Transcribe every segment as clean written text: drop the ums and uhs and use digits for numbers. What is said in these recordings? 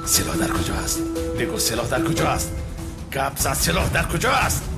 سلاح در کجا است؟ بگو سلاح در کجا است؟ گپ زن، سلاح در کجا است؟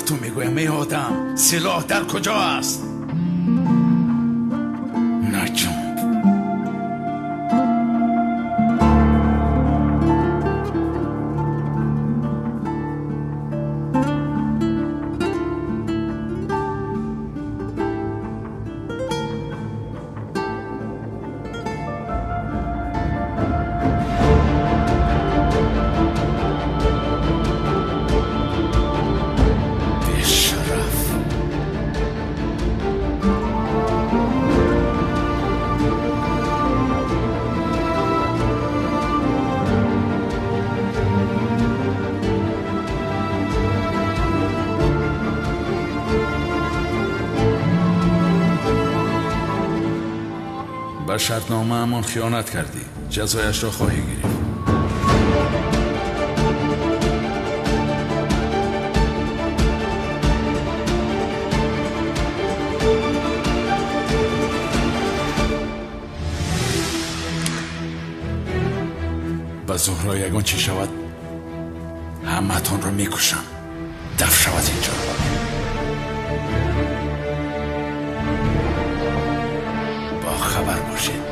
تو میگویم ای آدم، سلاح در کجا است؟ نجنب. به شرطنامه همان خیانت کردی، جزایش را خواهی گرفت. به زهرا یگان چی شود همه‌تان را میکشم. دفع شود اینجا. خبر باشید.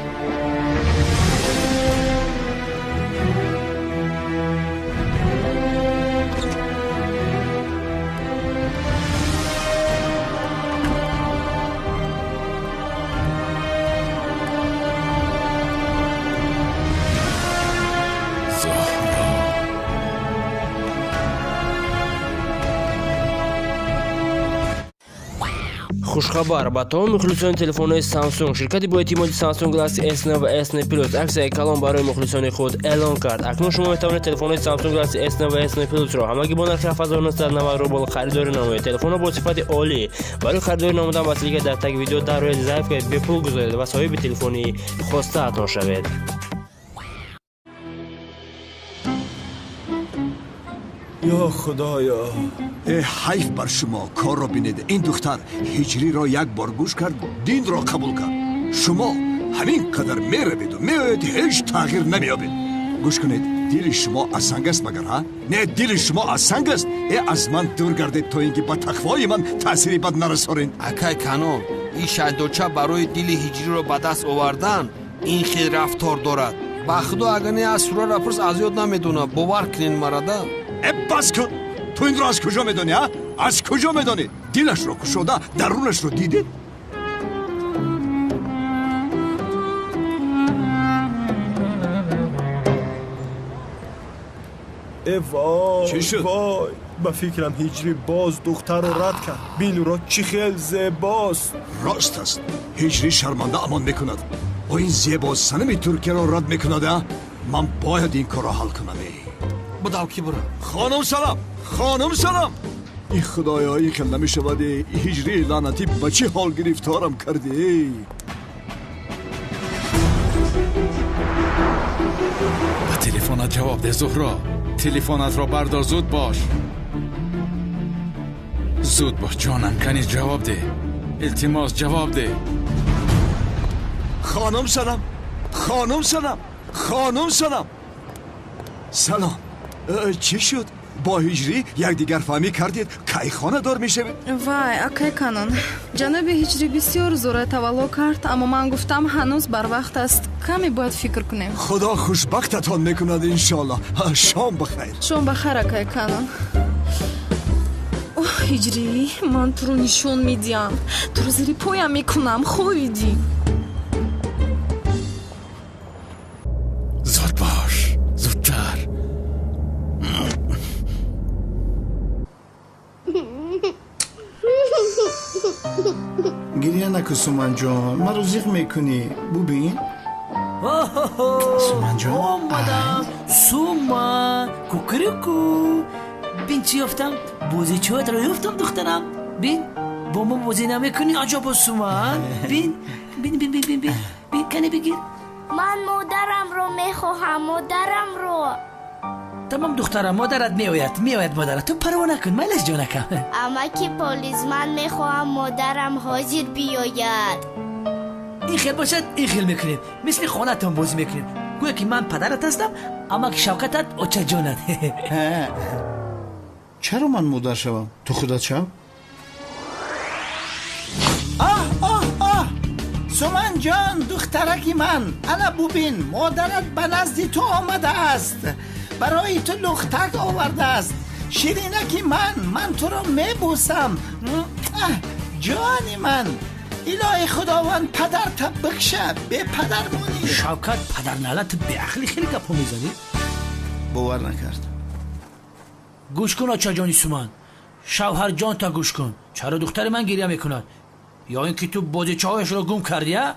Хушхабар ба тамоми мухлисони телефонҳои Samsung. Ширкати боэътимоди Samsung Galaxy S9 ва S9 Plus аксияи калон барои мухлисони худ эълон кард. Акнун шумо метавонед телефонҳои Samsung Galaxy S9 ва S9 Plus-ро ҳамагӣ бо нархи 7990 рубл харидорӣ намоед. Телефонҳо бо сифати олӣ. Барои харидорӣ намудан ба ссылка дар таги видео дар рӯи заявкаи бепул гузоред ва соҳиби телефони хостаатон шавед. یا خدایا، ای حیف بر شما، کار را بینید. این دختر هجری را یک بار گوش کرد، دین را قبول کرد. شما همین قدر میروید و میآید، هیچ تغییر نمیابید. گوش کنید، دل شما از سنگ است مگر ها؟ نه، دل شما از سنگ است. ای از من دور گردید تا اینکه با تقوای من تاثیری بد نرسانید. اکای کانون، این شایدوچه برای دل هجری را به دست آوردن این خیلی رفتار دارد. با خدا اگر نه از سوره را پرس از یاد نمیدونه. باور کنین مرا. بس کن. تو این را از کجا میدانی؟ ها؟ از کجا میدانی؟ دلش را کشوده، درونش را دیدی؟ ای وای، چی شد؟ وای، به فکرم هجری باز دختر رو رد کرد. بین را چی خیلی زیباست. راست است، هجری شرمنده امان میکند. و این زیبا صنم ترکیه را رد میکند. من باید این کار را حل کنم. بداو کی برو. خانم سلام، خانم سلام. ای خدایا، این خیلی نمیشود. هجری لعنتی به چه حال گرفتارم کردی؟ به تلفنت جواب ده زهرا. تلفنت را بردار، زود باش. زود باش جانم، کنی جواب ده. التماس جواب ده. خانم سلام، خانم سلام، خانم سلام. سلام. چی شد؟ با هجری یکدیگر فهمی کردید؟ کی خانه دار میشوید؟ وای اکای کانون، جناب هجری بسیار زور تولو کرد، اما من گفتم هنوز بر وقت است، کمی باید فکر کنیم. خدا خوشبختتان میکند انشالله. شام بخیر. شام بخیر اکای کانون. Оҳ, Ҳиҷрӣ, ман туро нишон медиҳам. Туро зери поям мекунам, хоҳидӣ. Зуд бош, зудтар. Гирья накун, Суманҷон, маро зиқ мекунӣ. Бубин. Суманҷон, омадам. Суман, кукуруку. Бин чӣ ёфтам? Бозичаҳоятро ёфтам, духтарам. Бин, бо мо бозӣ намекунӣ, аҷабо, Суман. Бин, бин, бин, бин, бин, бин, бин, кане бигир. Ман модарамро мехоҳам, модарамро. Тамом, духтарам, модарат меояд, меояд модарат. Ту парво накун, майлаш, ҷонакам. Амаки полис, ман мехоҳам модарам ҳозир биёяд. Ин хел бошад, ин хел мекунем. Мисли хонатон бозӣ мекунем. Гӯё ки ман падарат ҳастам, амаки Шавкатат очаҷонат. Чаро ман модар шавам? Ту худат шав. Оҳ, оҳ, оҳ! Суманҷон, духтараки ман, ана бубин, модарат ба назди ту омадааст. Барои ту лухтак овардааст. Ширинаки ман, ман туро мебӯсам. Ҷони ман, илоҳи Худованд падарта бикша, бепадар монӣ. Шавкат, падарналат, беақлӣ, хеле гапҳо мезанӣ. Бовар накард. Гӯш кун, очаҷони Суман, шавҳарҷонта гӯш кун. Чаро духтари ман гирья мекунад? Ё ин ки ту бозичаҳояшро гум кардӣ, а?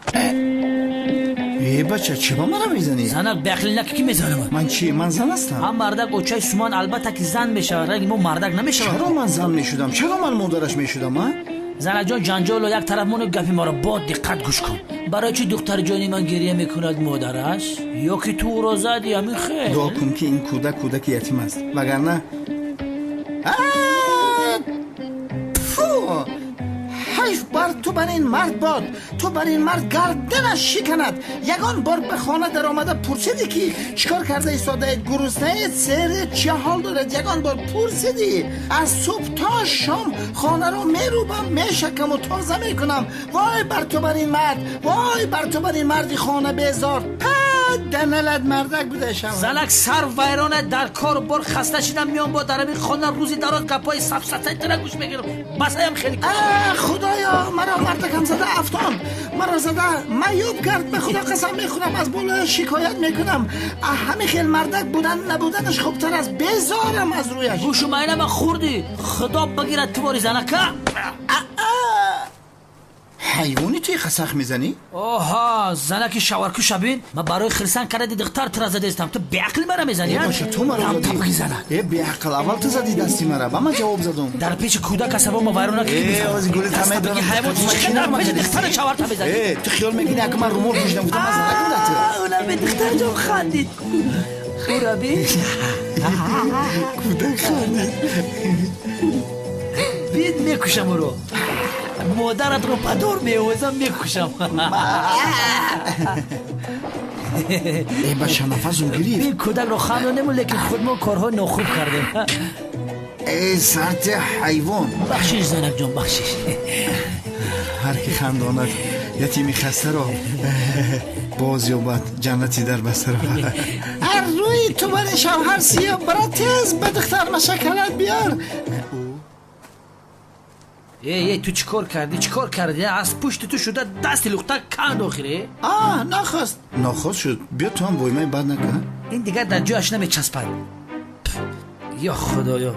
Э, бача, чӣ ба мара мезанӣ? Занак, беақлӣ наки, ки мезанам. Ман чӣ, ман зан ҳастам? Ҳам мардак очаи Суман албатта ки зан мешавад, ранги мо мардак намешавад. Чаро ман зан мешудам? Чаро ман модараш мешудам, а? Занаҷон, ҷанҷоло як тараф мону гапи моро бо диққат гӯш кун. Барои чӣ духтарҷони ман гирья мекунад модараш? Ё ки ту ӯро задӣ, ҳамин хел? Дуо кун, ки ин кӯдак кӯдаки ятим аст, вагарна фу, ҳайф бар ту, бар ин мард бод. Ту бар ин мард гарданаш шиканад. Ягон бор ба хона даромада пурсидӣ, ки чӣ кор карда истодаед, гуруснаед, серед, чӣ ҳол доред? Ягон бор пурсидӣ? Аз субҳ то шом хонаро мерӯбам, мешакаму тоза мекунам. Вой бар ту, бар ин мард, вой бар ту, бар ин марди хона безор. Даналат мардак буда шава. Занак, сар вайрона, дар кору бор хаста шидам, меом бо дар ҳамин хона рӯзи дароз гапҳои сафсатаи тура гӯш мегирам. Басаям хеле. Худоё, маро мардакам зада афтон, маро зада маъюб кард. Ба Худо қасам мехӯрам, аз болоя шикоят мекунам. Ҳамин хел мардак будан набуданаш хубтар аст. Безорам аз рӯяш. Гӯшу майна ман хӯрдӣ, Худо бигирад тувори занака. Ҳайвони, ту қасах мезанӣ? Оҳа, занаки шаваркуша, бин, ман барои хирсан кардади духтар тура задаистам, ту беақли мара мезанӣ? Баша, ту маро задӣ. Занак э, беақл, аввал ту задӣ дасти мара, ба ман ҷавоб задум. Дар пеши кӯдак асабома вайрон накунӣ. Э, ози гули тамедонам. Ҳайвон, дар пеши духтари шаварта мезанӣ? Э, ту хиёл мекунӣ, ака ман румол пӯшидам, гуфтам ман занакам да ту. Уна бе, духтарҷон хандид. Ура бин. Кӯдак хандид. Бин, мекушам ӯро. Модаратро ба дор меовезам, мекушам. Э, бача, нафасум гирифт. Бин, кӯдакро хандонему, лекин худ мо корҳои нохуб кардем. Э, сарти ҳайвон. Бахшиш, занакҷон, бахшиш. Ҳар ки хандонад ятими хастаро, боз ёбад ҷаннати дарбастаро. Ҳар рӯи ту бари шавҳар сиё, бара тез ба духтар машакалат биёр. Эй, эй, ту чӣ кор кардӣ, чӣ кор кардӣ? Аз пушти ту шуда дасти лухтак канд охире. А, нахост, нохост шуд. Биё, ту ҳам воймаи бад накун. Ин дигар дар ҷояш намечаспад. Ё Худоё!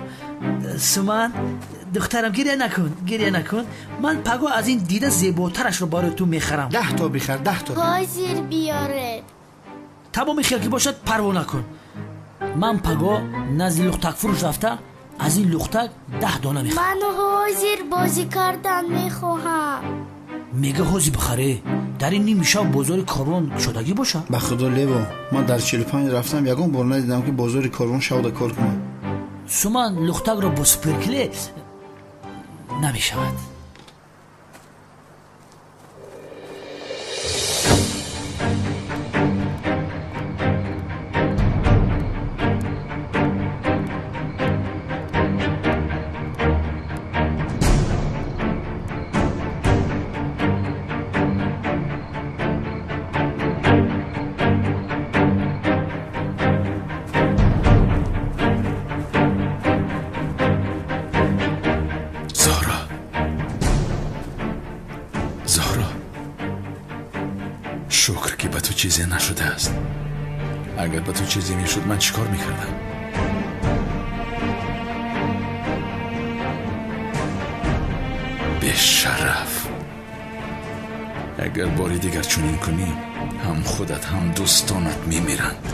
Суман, духтарам, гиря накун, гиря накун. Ман паго аз ин дида зеботарашро барои ту мехарам. 10 то бихар, 10 то. Ҳозир биёред. Тамоми хел ки бошад, парво накун. Ман паго назди лухтакфурӯш рафта, аз ин лухтак 10 дона мехарам. Ман ҳозир бозӣ кардан мехоҳам. Мега ҳозир бихарӣ? Дар ин ними шаб бозори Корвон кушодагӣ бошад? Ба Худо, лево, ман дар 45 рафтам, ягон бор надидам, ки бозори Корвон шавда кор кунад. Суман, лухтакро бо суперклей намешавад. Шукр ки ба ту чизе нашудааст. Агар ба ту чизе мешуд, ман чӣ кор мекардам? Бешараф! Агар бори дигар чунин кунӣ, ҳам худат, ҳам дӯстонат мемиранд.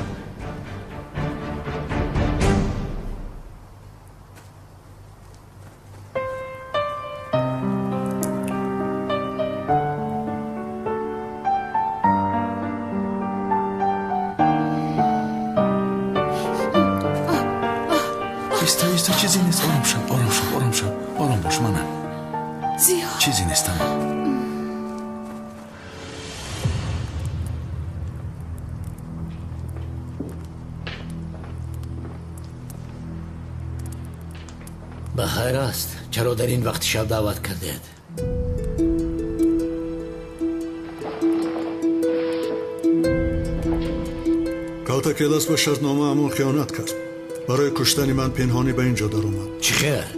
Иста, чизе нест. Ором шав, ором шав, ором шав. Ором бош, мана. Зиё. Чизе нест, тамом. Ба хайр аст. Чаро дар ин вақти шаб даъват кардед? Калтакелас ба шартномаамон хиёнат кард. Барои куштани ман пинҳонӣ ба ин ҷо даромад. Чӣ хел?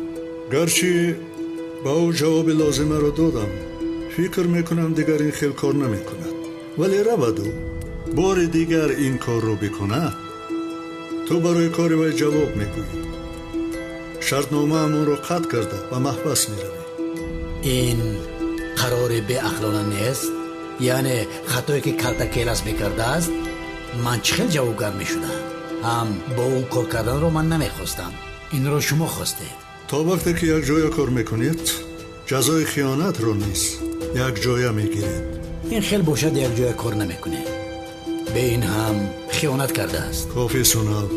Гарчи ба ӯ ҷавоби лозимаро додам, фикр мекунам дигар ин хел кор намекунад. Вале равад ӯ бори дигар ин корро бикунад, ту барои кори вай ҷавоб мегӯӣ. Шартномаамонро қатъ карда ба маҳбас меравӣ. Ин қарори беақлона нест? Яъне хатое ки Калтакелас мекардааст, ман чӣ хел ҷавобгар мешудам? Ҳам бо ӯ кор карданро ман намехостам. Инро шумо хостед. То вақте ки якҷоя кор мекунед, ҷазои хиёнатро низ якҷоя мегиред. Ин хел бошад якҷоя кор намекунед. Бе ин ҳам хиёнат кардааст. Кофӣ, Сунал.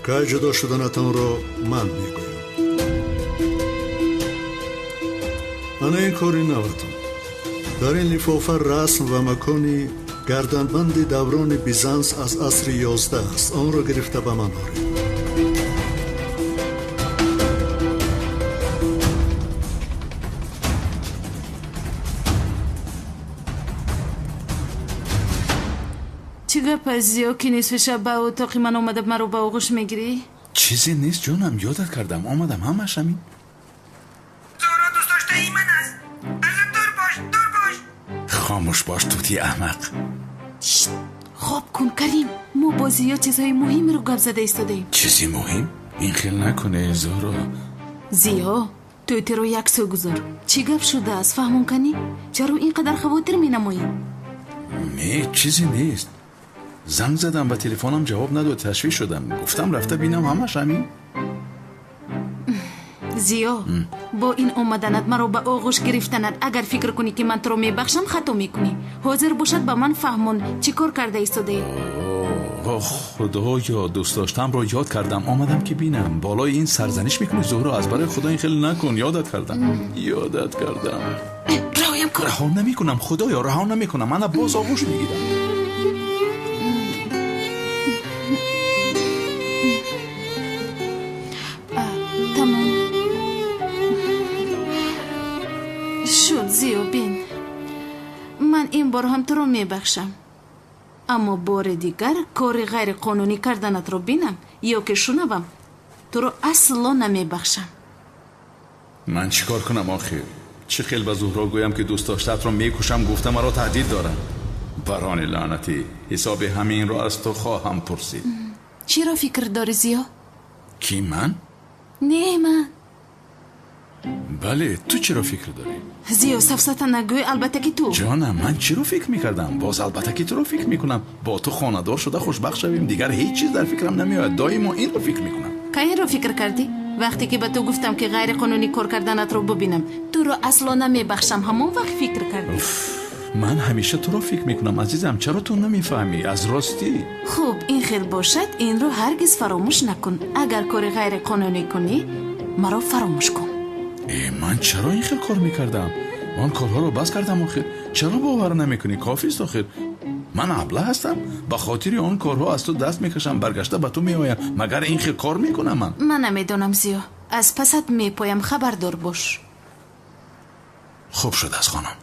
Кай ҷудо шуданатонро ман мегӯям. Ана ин кори наватон. Дар ин лифофа расм ва макони гарданбанди даврони Бизанс аз асри 11 аст. Онро гирифта ба ман оред. Чӣ гап аст, Зиё, ки нисфи шаб ба утоқи ман омада маро ба оғӯш мегирӣ? Чизе нест, ҷонам, ёдат кардам, омадам, ҳамаш ҳамин. Зуҳро дӯстдоштаи ман аст. Аз ӯ дур бош, дур бош. Хомӯш бош, тути аҳмақ. Хоб кун, Карим. Мо бо Зиё чизҳои муҳимеро гап зада истодаем. Чизи муҳим? Ин хел накуне, Зуҳро. Зиё, тӯтиро як сӯ гузор. Чӣ гап шудааст, фаҳмон канӣ? Чаро ин қадар хавотир менамоӣ? Не, чизе нест. Занг задам, ба телефонам ҷавоб надод, ташвиш шудам. Гуфтам рафта бинам, ҳамаш ҳамин. Зиё, бо ин омаданат маро ба оғӯш гирифтанат, агар фикр кунӣ ки ман туро мебахшам, хато мекунӣ. Ҳозир бошад ба ман фаҳмон, чӣ кор карда истодаӣ? Худоё, дӯст доштамро ёд кардам, омадам ки бинам. Болои ин сарзаниш мекунӣ, Зуҳро, аз барои Худо ин хеле накун. Ёдат кардам, ёдат кардам. Раҳоям кун. Раҳо намекунам, Худоё, раҳо намекунам. Мана боз оғӯш мегирам. Тамом шуд, Зиё, бин. Ман ин бор ҳам туро мебахшам. Аммо бори дигар кори ғайриқонунӣ карданатро бинам ё ки шунавам, туро асло намебахшам. Ман чӣ кор кунам охир? Чӣ хел ба Зуҳро гӯям ки дӯст доштаатро мекушам, гуфта маро таҳдид дорам. Барони лаънатӣ, ҳисоби ҳаминро аз ту хоҳам пурсид. Чиро фикр дорӣ, Зиё? Ки ман? Не, ман. Бале, ту чиро фикр дорӣ? Зиё, сафсата нагӯй, албатта ки ту. Ҷонам, ман чиро фикр мекардам? Боз албатта ки туро фикр мекунам. Бо ту хонадор шуда хушбахт шавем, дигар ҳеҷ чиз дар фикрам намеояд. Доимо инро фикр мекунам. Кай инро фикр кардӣ? Вақте ки ба ту гуфтам ки ғайриқонунӣ кор карданатро бубинам, туро асло намебахшам, ҳамон вақт фикр кардӣ. Ман ҳамеша туро фикр мекунам, азизам. Чаро ту намефаҳмӣ? Аз ростӣ. Хуб, ин хел бошад, инро ҳаргиз фаромӯш накун. Агар кори ғайриқонунӣ кунӣ, маро фаромӯш кун. Ман чаро ин хел кор мекардам? Он корҳоро бас кардам охир. Чаро бовар намекунӣ? Кофист охир. Ман абла ҳастам. Ба хотири он корҳо аз ту даст мекашам, баргашта ба ту меоям. Магар ин хел кор мекунам ман? Ман намедонам, Зиё. Аз пасат мепоям, хабардор бош. Хуб шудааст, хонум.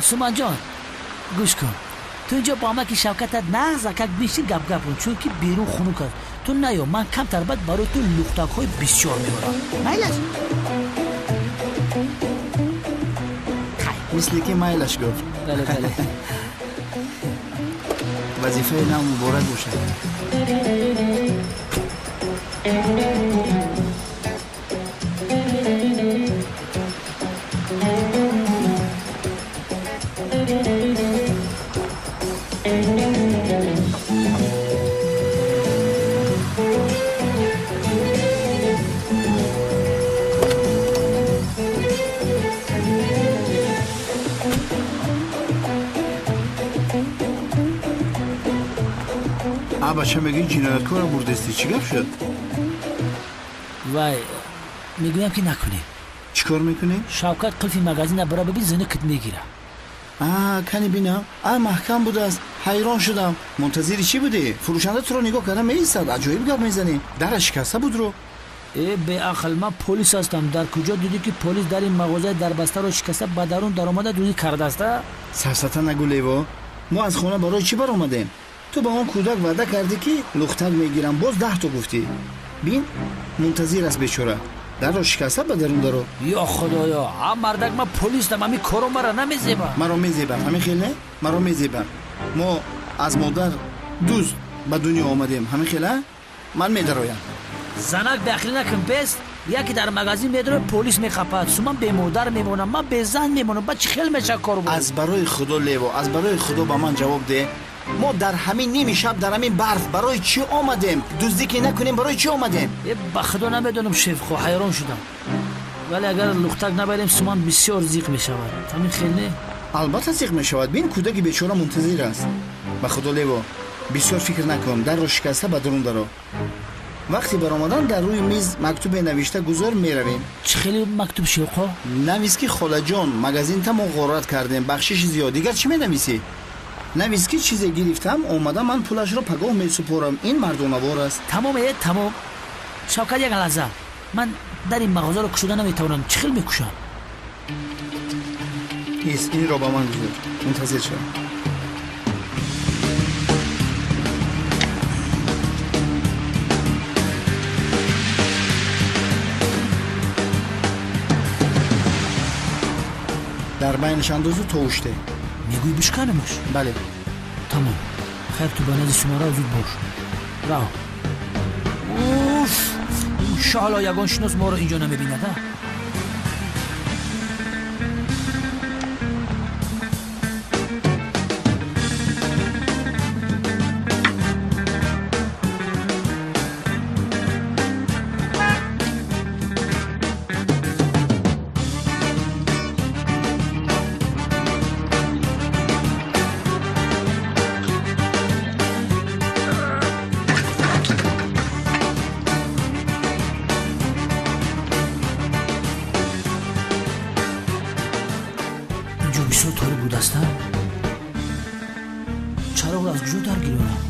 Суманҷон, гӯш кун. Ту инҷо бо амаки Шавкатат нағзакак бишин, гап-гап кун, чунки берун хунук аст. Ту наё, ман камтар баъд барои ту лухтакҳои бисёр меорам. Майлаш? Мисли ки майлаш гуфт. Бале, бале. Вазифаи нав муборак бошад. Бача мегӯи ҷинояткорро бурдестӣ, чӣ гап шуд? Вай, мегӯям ки накунем. Чӣ кор мекунем? Шавкат қулфи магазина бара бибин, зинакит мегира. А, кани бинам. А, маҳкам будааст. Ҳайрон шудам. Мунтазири чӣ будӣ? Фурӯшанда туро нигоҳ карда меистад. Аҷоиб гап мезанӣ. Дара шикаста буд рӯ. Э, беақл, ман полис ҳастам. Дар куҷо дидӣ ки полис дари мағозаи дарбастаро шикаста ба дарун даромада дуздӣ кардааст? Сафсата нагӯ, Лево. Мо аз хона барои чӣ баромадем? Ту ба он кӯдак ваъда кардӣ ки лухтак мегирам, боз 10 то гуфтӣ. Бин, мунтазир аст бечора. Дарро шикаста ба дарун даро. Ё худоё, ҳа мардак, ман полисам, ҳамин коро мара намезеба. Маро мезебад, ҳамин хел не? Маро мезебад. Мо аз модар дузд ба дунё омадем, ҳамин хел а? Ман медароям. Занак, беақлӣ накун, бест. Яке дар магазин медарояд, полис мехапад. Суман бемодар мемонам, ман безан мемонам. Баъд чӣ хел мешавад кор? Аз барои худо, Лево, аз барои худо ба ман ҷавоб деҳ. Мо дар ҳамин ними шаб дар ҳамин барф барои чӣ омадем? Дуздӣ ки накунем, барои чӣ омадем? Э, ба худо намедонам, шефхо, ҳайрон шудам. Вале агар лухтак набарем, суман бисёр зиқ мешавад. Ҳамин хел не? Албатта зиқ мешавад. Бин, кӯдаки бечора мунтазир аст. Ба худо, Лево, бисёр фикр накун. Дарро шикаста ба дарун даро. Вақти баромадан дар рӯи миз мактубе навишта гузор, меравем. Чӣ хеле мактуб, шевқо? Навис ки холаҷон, магазинта мо ғорат кардем, бахшиши зиёд. Дигар чӣ менависӣ? Навис ки чизе гирифтам, омада ман пулашро пагоҳ месупорам. Ин мардонавор аст. Тамом, э, тамом. Шавкат, як лаҳза, ман дари мағозаро кушода наметавонам. Чӣ хел мекушам? Ис, инро ба ман гузор. Мунтазир шав. Дар байнаш андозу товуште. Мегӯй бишканамаш? Бале. Тамом, хайр, ту ба назди сумара зуд бош, рав. Уф, иншоалло ягон шинос моро инҷо намебинад. А, инҷо бисёр торик будаст. А, чароғро аз куҷо даргирёнам?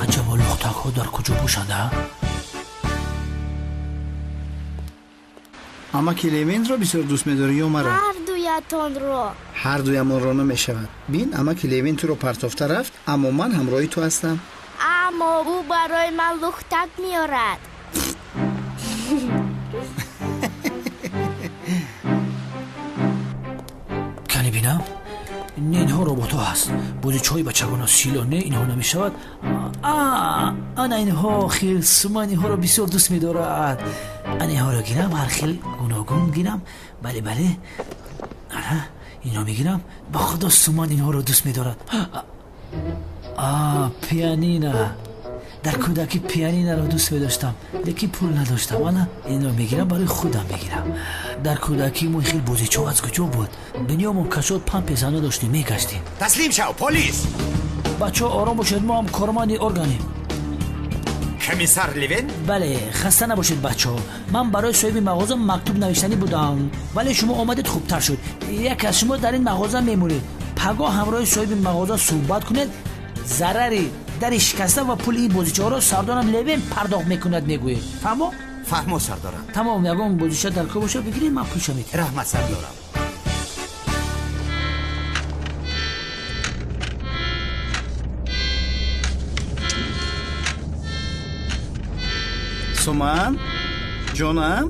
Аҷабо, лухтакҳо дар куҷо бошанд? А, Амаки Левинро бисёр дӯст медорӣ ё маро? Ҳардуятонро. Ҳардуямонро намешавад. Бин, амаки Левин туро партофта рафт, аммо ман ҳамроҳи ту ҳастам. Аммо ӯ барои ман лухтак меорад. Кани бинам. Не, инҳо роботҳо ҳаст, бозичаҳои бачагона, сило. Не, инҳо намешавад. А, ана инҳо хел. Суман инҳоро бисёр дӯст медорад. Ана инҳоро гирам, ҳар хел гуногун гирам. Бале, бале, ана инро мегирам. Ба худо, Суман инҳоро дӯст медорад. А, пианина. Дар кӯдакӣ пианинаро дӯст медоштам, лекин пул надоштам. Ана инро мегирам, барои худам мегирам. Дар кӯдакӣ мо хел бозичаҳо аз куҷо буд? Дунёмон кашод, пампезано доштем, мегаштем. Таслим шав, полис! Бачаҳо, ором бошед, мо ҳам корманди органем. Комиссар Левин? Бале, хаста набошед, бачаҳо. Ман барои соҳиби мағоза мактуб навиштанӣ будам, вале шумо омадед, хубтар шуд. Яке аз шумо дар ин мағоза мемонед. Пагоҳ ҳамроҳи соҳиби мағоза суҳбат кунед. Зарари дари шикаста ва пули ин бозичаҳоро сардорам Левин пардохт мекунад, мегӯед. Фаҳмо? Фаҳмо, сардорам. Тамом, ягон бозича дар кор боша бигирем, ман пулша метиҳам. Раҳмат, сардорам. Суман ҷонам,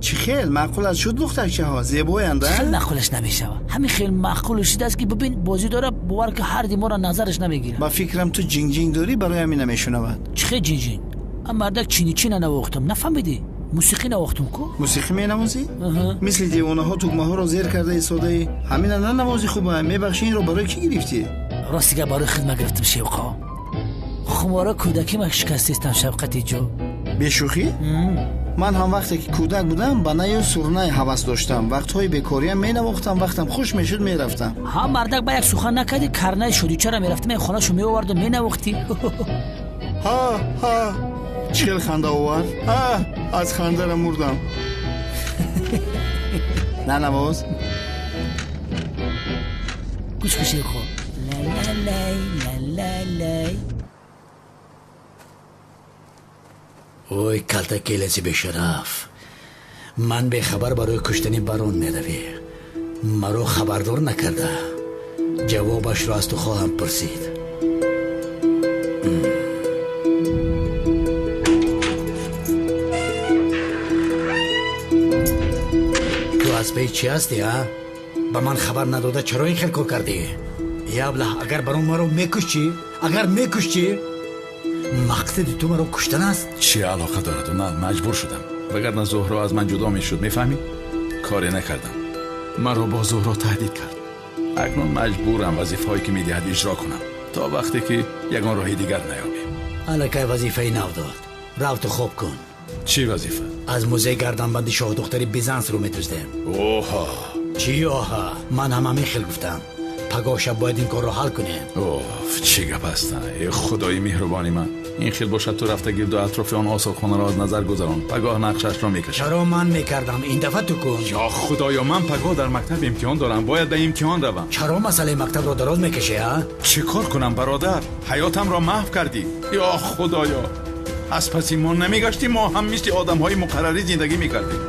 чӣ хел маъқулат шуд духтарчаҳо? Зебоянд, а? Хел маъқулаш намешавад. Ҳамин хел маъқул шудааст ки бибин бозӣ дора, бовар ки ҳар ди моро назараш намегирад. Ба фикрам ту ҷинг-ҷинг дорӣ, барои ҳамин намешунавад. Чӣ хел ҷинг-ҷинг? Ам мардак чини-чи нанавохтам, нафаҳмидӣ? Мусиқӣ навохтам ку? Мусиқӣ менавозӣ? Мисли девонаҳо тугмаҳоро зер карда истодаӣ. Ҳамина нанавозӣ хуба. Мебахшӣ, инро барои кӣ гирифтӣ? Рости гап, барои худ нагирифтам, Шевқо. Хумора кӯдакима шикастистам, шавқати ҷо. Бешӯхӣ? Ман ҳам вақте ки кӯдак будам ба наю сурнай ҳавас доштам. Вақтҳои бекориам менавохтам, вақтам хуш мешуд мерафтам. Ҳа, мардак, ба як сухан накардӣ, карнаи шодичара мерафтам, хонашу меовардум, менавохтӣ. Ҳа, ҳа, чӣ хел ханда овард. Ҳа, аз хандара мурдам. Нанавоз. Гӯш кун, Шевқо. Лай-лай-лай, лай-лай-лай. Ой, калта келаси бешараф, ман бехабар барои куштани барон меравӣ. Маро хабардор накарда. Ҷавобашро аз ту хоҳам пурсид. Ту аз пей чӣ ҳастӣ, а? Ба ман хабар надода чаро ин хел кор кардӣ? Я аблаҳ, агар барон маро мекушт чӣ? Агар мекушт чӣ? Мақсади ту маро куштан аст? Чӣ алоқа дорад? На, маҷбур шудам, вагарна Зуҳро аз ман ҷудо мешуд, мефаҳмӣ? Коре накардам. Маро бо Зуҳро таҳдид кард. Акнун маҷбурам вазифаҳое ки медиҳад иҷро кунам, то вақте ки ягон роҳи дигар наёбем. Аллакай вазифаи нав дод. Рав ту хоб кун. Чӣ вазифа? Аз музей гарданбанди шоҳдухтари Бизансро медуздем. Оҳа! Чӣ оҳа? Ман ҳам ҳамин хел гуфтам. Пагоҳ шаб бояд ин корро ҳал кунем. Оф, чӣ гап аст? Э худои меҳрубони ман, ин хел бошад ту рафта гирду атрофи он осорхонаро аз назар гузарон. Пагоҳ нақшашро мекашам. Чаро ман мекардам? Ин дафъа ту кун. Ё худоё, ман пагоҳ дар мактаб имтиҳон дорам, бояд ба имтиҳон равам. Чаро масъалаи мактабро дароз мекашӣ, а? Чӣ кор кунам, бародар? Ҳаётамро маҳв кардӣ. Ё худоё, аз паси мо намегаштӣ, мо ҳам мисли одамҳои муқаррарӣ зиндагӣ мекардем.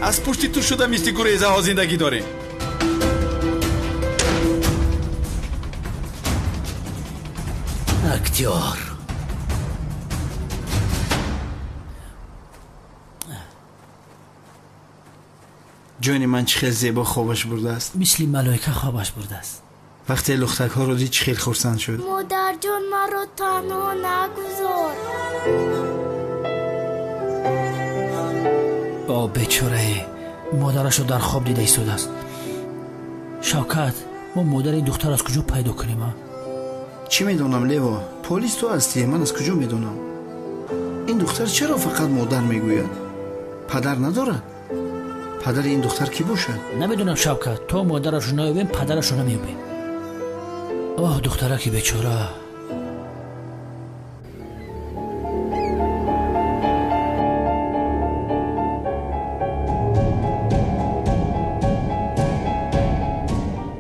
Аз пушти ту шуда мисли гурезаҳо зиндагӣ дорем. Актёр. Ҷони ман, чӣ хел зебо хобаш бурдааст. Мисли малоика хобаш бурдааст. Вақте лухтакҳоро дид чӣ хел хурсанд шуд. Модарҷон, маро танҳо нагузор. О, бечорае, модарашро дар хоб дида истодааст. Шавкат, мо модари ин духтар аз куҷо пайдо кунем, а? Чӣ медонам, Лево? Полис ту ҳастӣ, ман аз куҷо медонам? Ин духтар чаро фақат модар мегӯяд? Падар надорад? Падари ин духтар кӣ бошад? Намедонам, Шавкат, то модарашро наёбем, падарашро намеёбем. Оҳ, духтараки бечора.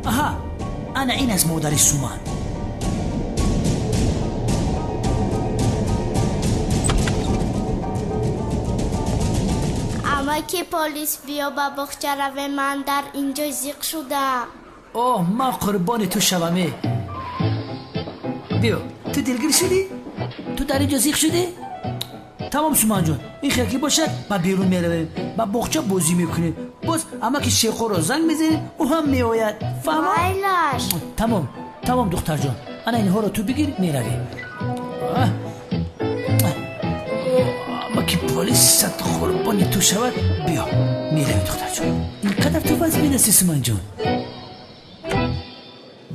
Аҳа, ана ин аст модари Суман. Амаки полис, биё ба боғча равем, ман дар инҷо зиқ шудам. Оҳ, ман қурбони ту шаваме. Биё, ту дилгир шудӣ? Ту дар инҷо зиқ шудӣ? Тамом, Суманҷон, ин хел ки бошад, ба берун меравем, ба боғча бозӣ мекунем. Боз амаки Шерхоро занг мезанем, ӯ ҳам меояд. Фаҳмо? Майлаш. Тамом, тамом, духтарҷон, ана инҳоро ту бигир, меравем. Амаки полис сад қурбони ту шавад. Биё, меравем, духтарҷон. Ин қадар ту вазмин ҳастӣ, Суманҷон.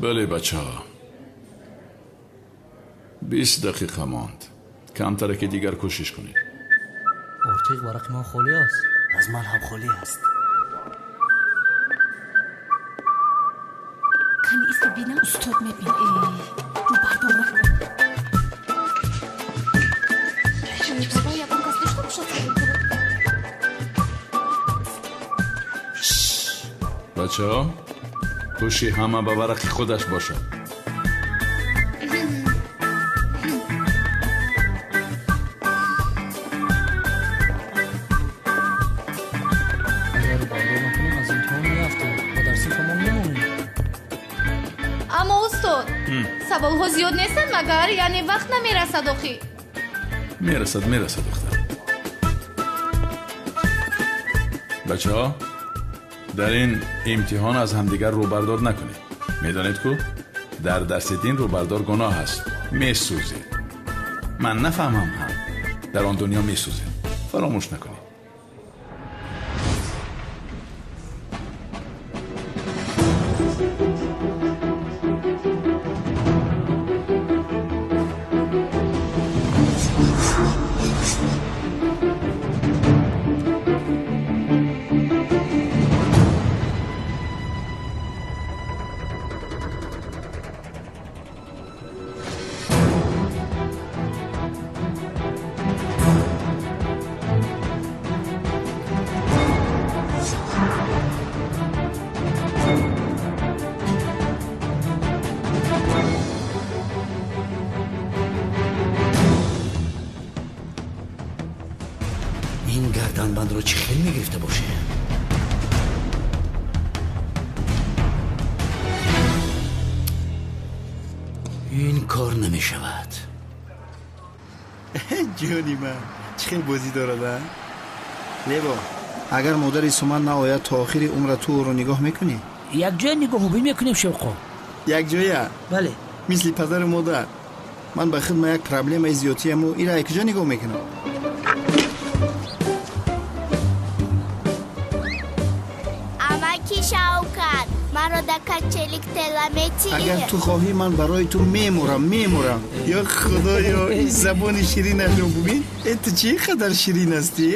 Бале, бачаҳо, 20 дақиқа монд. Камтаре ки дигар кӯшиш кунед. Ортиқ варақи ман холӣ аст. Аз ман ҳам холӣ аст. Кани исто бинам, устод мебин. Рӯ бардор накун. Бачаҳо, ҳуши ҳама ба варақи худаш бошад. Саволҳо зиёд нестанд магар? Яъне вақт намерасад охи? Мерасад, мерасад духтар. Бачаҳо, дар ин имтиҳон аз ҳамдигар рӯбардор накунед. Медонед ку дар дарси дин рӯбардор гуноҳ аст. Месӯзед. Ман нафаҳмам ҳам. Дар он дунё месӯзед. Фаромӯш накунед. Гарданбандро чӣ хел мегирифта боше? Ин кор намешавад. Ҷони ман, чӣ хел бозӣ дорад, а? Лебо, агар модари Суман наояд, то охири умра ту ӯро нигоҳ мекунӣ? Якҷоя нигоҳубин мекунем, Шевқо. Якҷоя? Бале. Мисли падару модар. Ман ба хидма як проблемаи зиёдтияму ира якҷо нигоҳ мекунам. Амаки Шавкат, маро да качелик тела метиҳӣ? Агар ту хоҳӣ, ман барои ту мемурам, мемурам. Ё Худоё, ин забони ширинашро бубин. Э, ту чӣ қадар ширин ҳастӣ?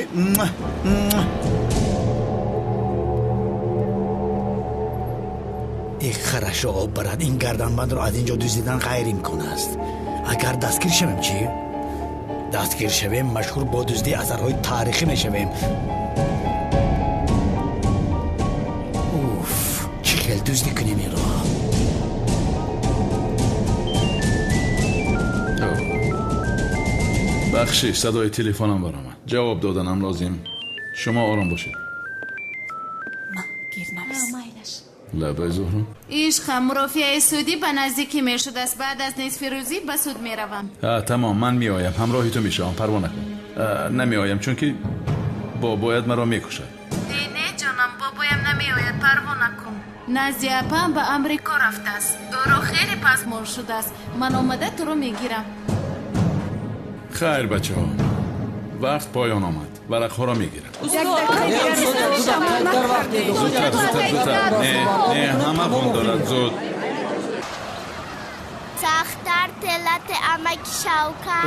Э, харашро об барад. Ин гарданбандро аз ин ҷо дуздидан ғайриимкон аст. Агар дастгир шавем чӣ? Дастгир шавем, машҳур бо дуздии асарҳои таърихӣ мешавем. Уф, чӣ хел дуздӣ кунем инро? Бахшиш, садои телефонам баромад. Ҷавоб доданам лозим. Шумо ором бошед. Лабай Зуҳро. Ишқам, мурофиаи судӣ ба наздикӣ мешудааст. Баъд аз нисфи рӯзӣ ба суд меравам. Тамом, ман меоям, ҳамроҳи ту мешавам, парво накун. Намеоям, чунки бобоят маро мекушад. Не, не, ҷонам, бобоям намеояд, парво накун. Назди апам ба Амрико рафтааст. Ӯро хеле пазмон шудааст. Ман омада туро мегирам. Хайр, бачаҳо, вақт поён омад. Варақҳоро мегирам. Зудтар, зудтар, зудтар. Не, не, ҳама хун дорад, зуд. Сахттар телате амаки Шавкат.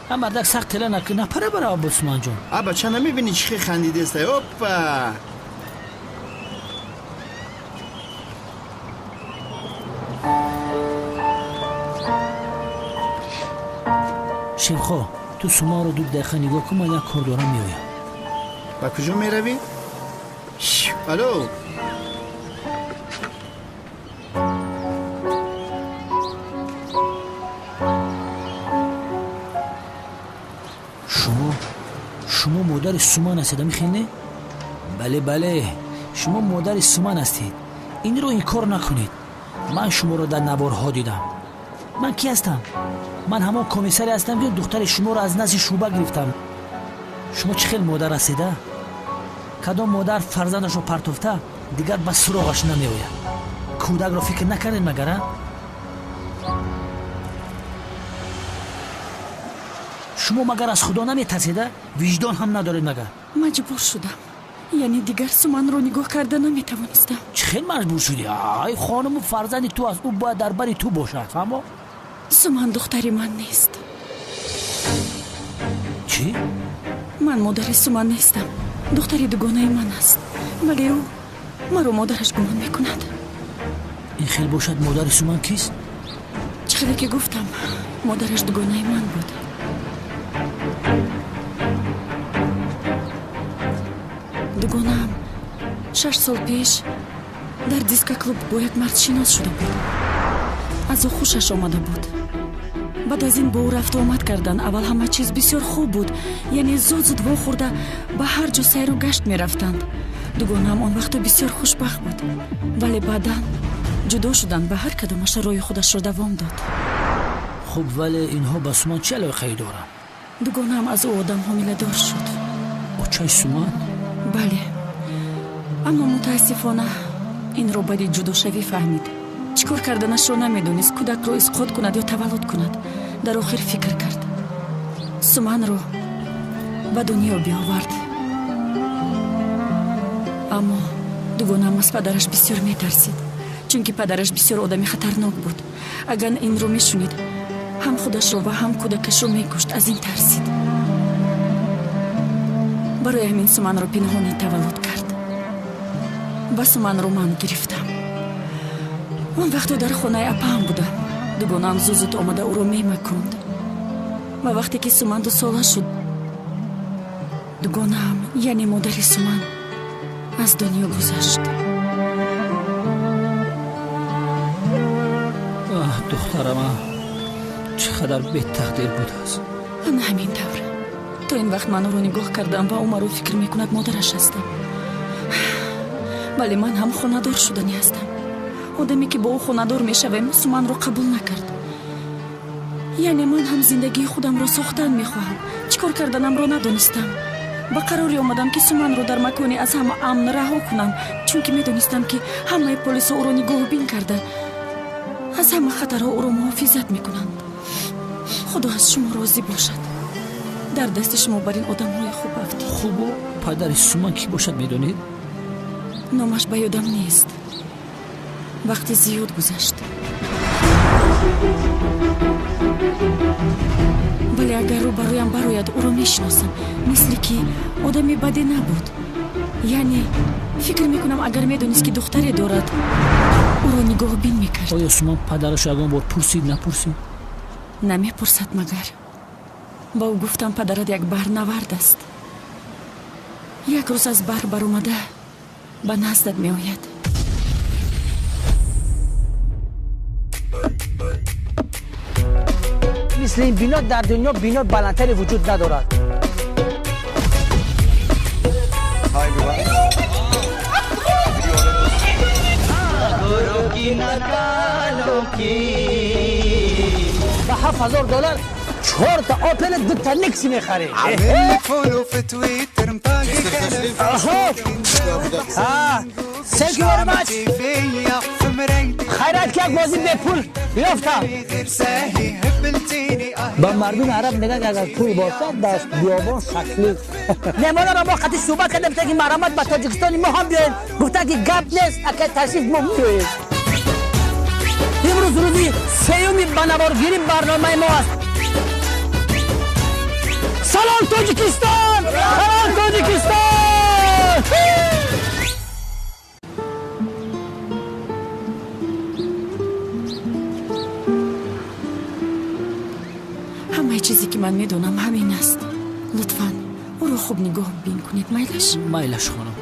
А мардак сахт тела накун, напара бара Бусманҷон. А бача намебинӣ чӣ хел хандидеста? Опа! Шевхо, ту Суманро 2 дақиқа нигоҳ кун, ман як кор дорам, меоям. Ба куҷо меравӣ? Алло! Шумо модари Суман ҳастед, амихел не? Бале, бале, шумо модари Суман ҳастед. Инро инкор накунед. Ман шуморо дар наворҳо дидам. Ман кӣ ҳастам? Ман ҳамон комиссаре ҳастам, ки духтари шуморо аз назди шӯъба гирифтам. Шумо чӣ хел модар ҳастед, а? Кадом модар фарзандашро партофта дигар ба суроғаш намеояд? Кӯдакро фикр накардед магар, а? Шумо магар аз Худо наметарсед, а? Виҷдон ҳам надоред магар? Маҷбур шудам. Яъне дигар Суманро нигоҳ карда наметавонистам. Чӣ хел маҷбур шудӣ? Ай, хонуму фарзанди ту аст, ӯ бояд дар бари ту бошад, фаҳмо? Суман духтари ман нест. Чӣ? Ман модари Суман нестам. Духтари дугонаи ман аст. Вале ӯ маро модараш гумон мекунад. Ин хел бошад, модари Суман кист? Чӣ хеле ки гуфтам, модараш дугонаи ман буд. Дугонаам 6 сол пеш дар дискоклуб бо як мард шинос шуда буд. Аз ӯ хушаш омада буд. Баъд аз ин бо ӯ рафту омад кардан. Аввал ҳама чиз бисёр хуб буд, яъне зуд-зуд вохӯрда ба ҳар ҷо сайру гашт мерафтанд. Дугонаам он вақто бисёр хушбахт буд, вале баъдан Ҷудо шуданд ва ҳар кадомаша роҳи худашро давом дод. Хуб, вале инҳо ба Суман чӣ алоқае доранд? Дугонаам аз ӯ одам ҳомиладор шуд. Очаи Суман? Бале, аммо мутаассифона инро баъди ҷудошавӣ фаҳмид. Чӣ кор карданашро намедонист, кӯдакро исқот кунад ё таваллуд кунад. Дар охир фикр кард, Суманро ба дунё биовард. Аммо дугонаам аз падараш бисёр метарсид, чунки падараш бисёр одами хатарнок буд. Агар инро мешунид, ҳам худашро ва ҳам кӯдакашро мекушт. Аз ин тарсид. Барои ҳамин Суманро пинҳонӣ таваллуд кард ва Суманро ман гирифтам. Он вақто дар хонаи апаам будам. Дугонаам зуд-зуд омада ӯро мемаконд. Ва вақте ки Суман 2 сола шуд, дугонаам, яъне модари Суман, аз дунё гузашт. Аҳ, духтарама, чӣ қадар бетақдир будааст. Ана ҳамин тавр. То ин вақт ман ӯро нигоҳ кардам ва ӯ маро фикр мекунад модараш ҳастам. Вале ман ҳам хонадор шуданӣ ҳастам. Одаме ки бо ӯ хонадор мешавем, Суманро қабул накард. Яъне ман ҳам зиндагии худамро сохтан мехоҳам. Чӣ кор карданамро надонистам. Ба қароре омадам, ки Суманро дар маконе аз ҳама амн раҳо кунам, чунки медонистам, ки ҳамаи полисҳо ӯро нигоҳубин карда, аз ҳама хатарҳо ӯро муҳофизат мекунанд. Худо аз шумо розӣ бошад. Дар дасти шумо бар ин одамҳои хуб афтид. Хубу, падари Суман кӣ бошад, медонед? Номаш ба ёдам нест, вақти зиёд гузашт. Вале агар рӯбарӯям барояд, ӯро мешиносам. Мисли ки одами баде набуд. Яъне фикр мекунам, агар медонист, ки духтаре дорад, ӯро нигоҳбин мекард. Оё Суман падарашо ягон бор пурсид, напурсид? Намепурсад магар. Ба ӯ гуфтам, падарат як баҳрнавард аст, як рӯз аз баҳр баромада ба наздат меояд. Мисли ин бино дар дунё бино баландтаре вуҷуд надорад. Ба 7000 доллар чорта Опел, дута Некси мехарӣ. Follow في تويتر. Thank you very much. Хайрат, ки як бозӣ бепул ёфтам. Ба мардуми араб мегӯянд, агар пул бошад, дар биёбон шашлик. Меҳмононро мо қати суҳбат кардем, гуфтанд, ки марҳамат, ба Тоҷикистони мо ҳам биёед. Гуфтанд, ки гап нест, акай ташриф, мо меоем. Имрӯз рӯзи сеюми ба наворгирӣ барномаи мо аст. Салом, Тоҷикистон! Салом, Тоҷикистон! Ҳамаи чизе ки ман медонам, ҳамин аст. Лутфан, ӯро хуб нигоҳ бин кунед, майлаш? Майлаш, хонум.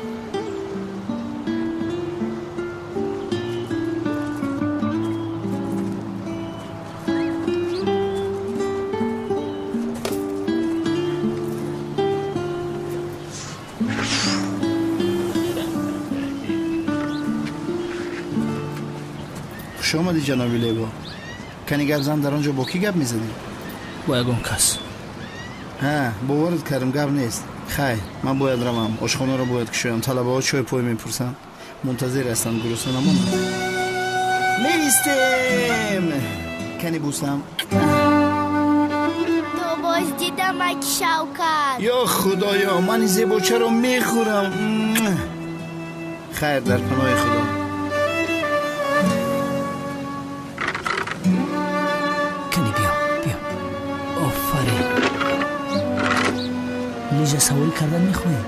Хуш омадӣ, ҷаноби Лево. Кани гап зан, дар он ҷо бо кӣ гап мезадӣ? Бо ягон кас. Ҳа, боварат кардам, гап нест. Хайр, ман бояд равам, ошхонаро бояд кушоям. Талабаҳо чой пой мепурсанд, мунтазир ҳастанд, гурусна намонанд. Меистем, кани бусам. То боздидамак, Шавкат. Ё худоё, ман ин зебочаро мехӯрам. Хайр, дар паноҳи худо. Кани биё, биё, офарин. Лижасаворӣ кардан мехоҳӣ?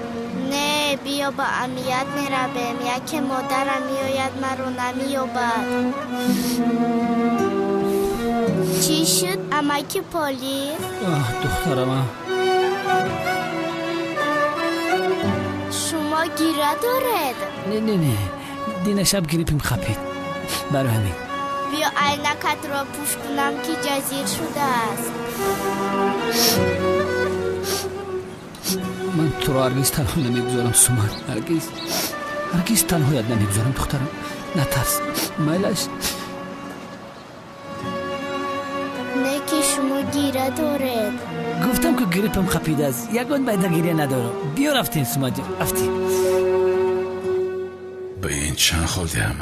Не, биё, ба амният меравем. Яке модарам меояд, маро намеёбад. Чӣ шуд, амаки полис? Аҳ, духтарама. Шумо гира доред? Не, не, не, дина шаб гриппим хапид, барои ҳамин. Биё, айнакатро пӯш кунам, ки ҷазир шудааст. Ман туро ҳаргиз танҳо намегузорам, Суман. Ҳаргиз, ҳаргиз танҳоят намегузорам, духтарам. Натарс, майлаш. Не ки шумо гира доред. Гуфтам ки гриппам хапидааст, ягон байда гиря надорам. Биё рафтем, Сумаҷон, рафтем. Ба ин чанд хол диҳам?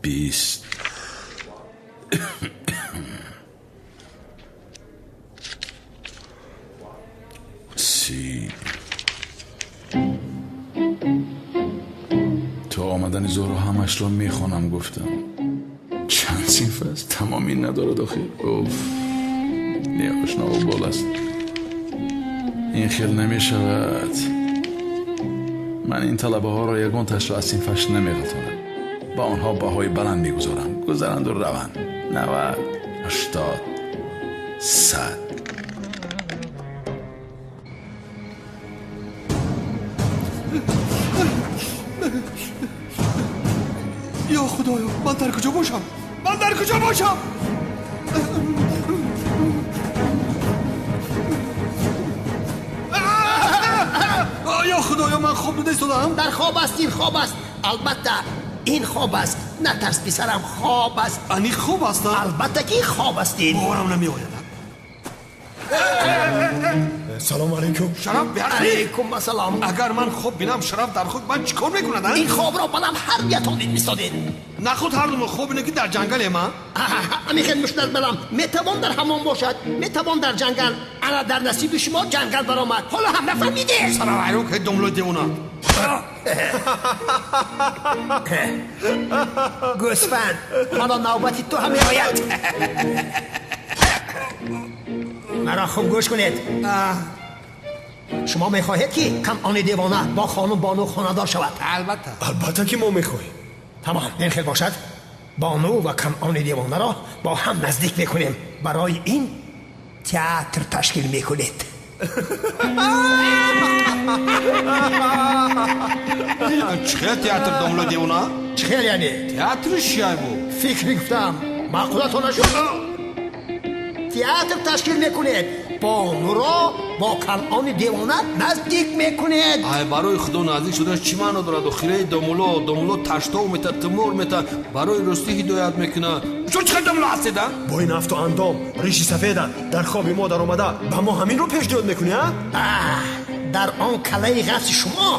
20. 30. То омадани Зуҳро ҳамашро мехонам гуфтам. Чанд синф аст? Тамоми надорад охир. Уф, неошнову бол аст. Ин хел намешавад. Ман ин талабаҳоро ягонташро аз синфаш намеғалтонам. Ба онҳо баҳои баланд мегузорам. Гузаранду раванд. 90, 80, 100. Ё Худоё, ман дар куҷо бошам? Ман дар куҷо бошам? Ё Худоё, ман хоб дида истодам? Дар хоб аст, ин хоб аст. Албатта ин хоб аст. Натарс писарам, хоб аст. Ани хоб аст? Албатта ки хоб аст ин. Боварам намеояд. Салом алейкум. Шараф алейкум ассалом. Агар ман хоб бинам, Шараф дар хоб ман чикор мекунад? Ин хобро балам ҳар дуятон мистодед. Нахуд ҳар думо хоб ине ки дар ҷангалем, а? Ҳамин хел мушкил балам. Метавон дар ҳамон бошад, метавон дар ҷангал. Ана дар насиби шумо ҷангал баромад. Ҳоло ҳам нафаҳмидед. Сара вайрон ки домло девона. Гӯсфанд, ҳоло навбати ту ҳам меояд. Маро хуб гӯш кунед. Шумо мехоҳед ки Канъони девона бо хонум Бону хонадор шавад? Албатта. Албатта ки мо мехоҳем. Тамом, ин хел бошад. Бону ва Канъони девонаро бо ҳам наздик мекунем. Барои ин театр ташкил мекунед. Чӣ хел театр, домло девона? Чӣ хел яъне? Театри чия бу? Фикр мегуфтам, маъқулатон нашуд? Театр ташкил мекунед, Бонуро бо Канъони девона наздик мекунед. Ай, барои Худо наздик шуданаш чӣ маъно дорад? Охираи домуло, домуло таштов мета, тимор мета, барои ростӣ ҳидоят мекунад. Чун чӣ хел домуло ҳастед, а? Бо ин афту андом, риши сафедат, дар хоби мо даромада ба мо ҳаминро пешниҳод мекунӣ, а? Дар он калаи ғафси шумо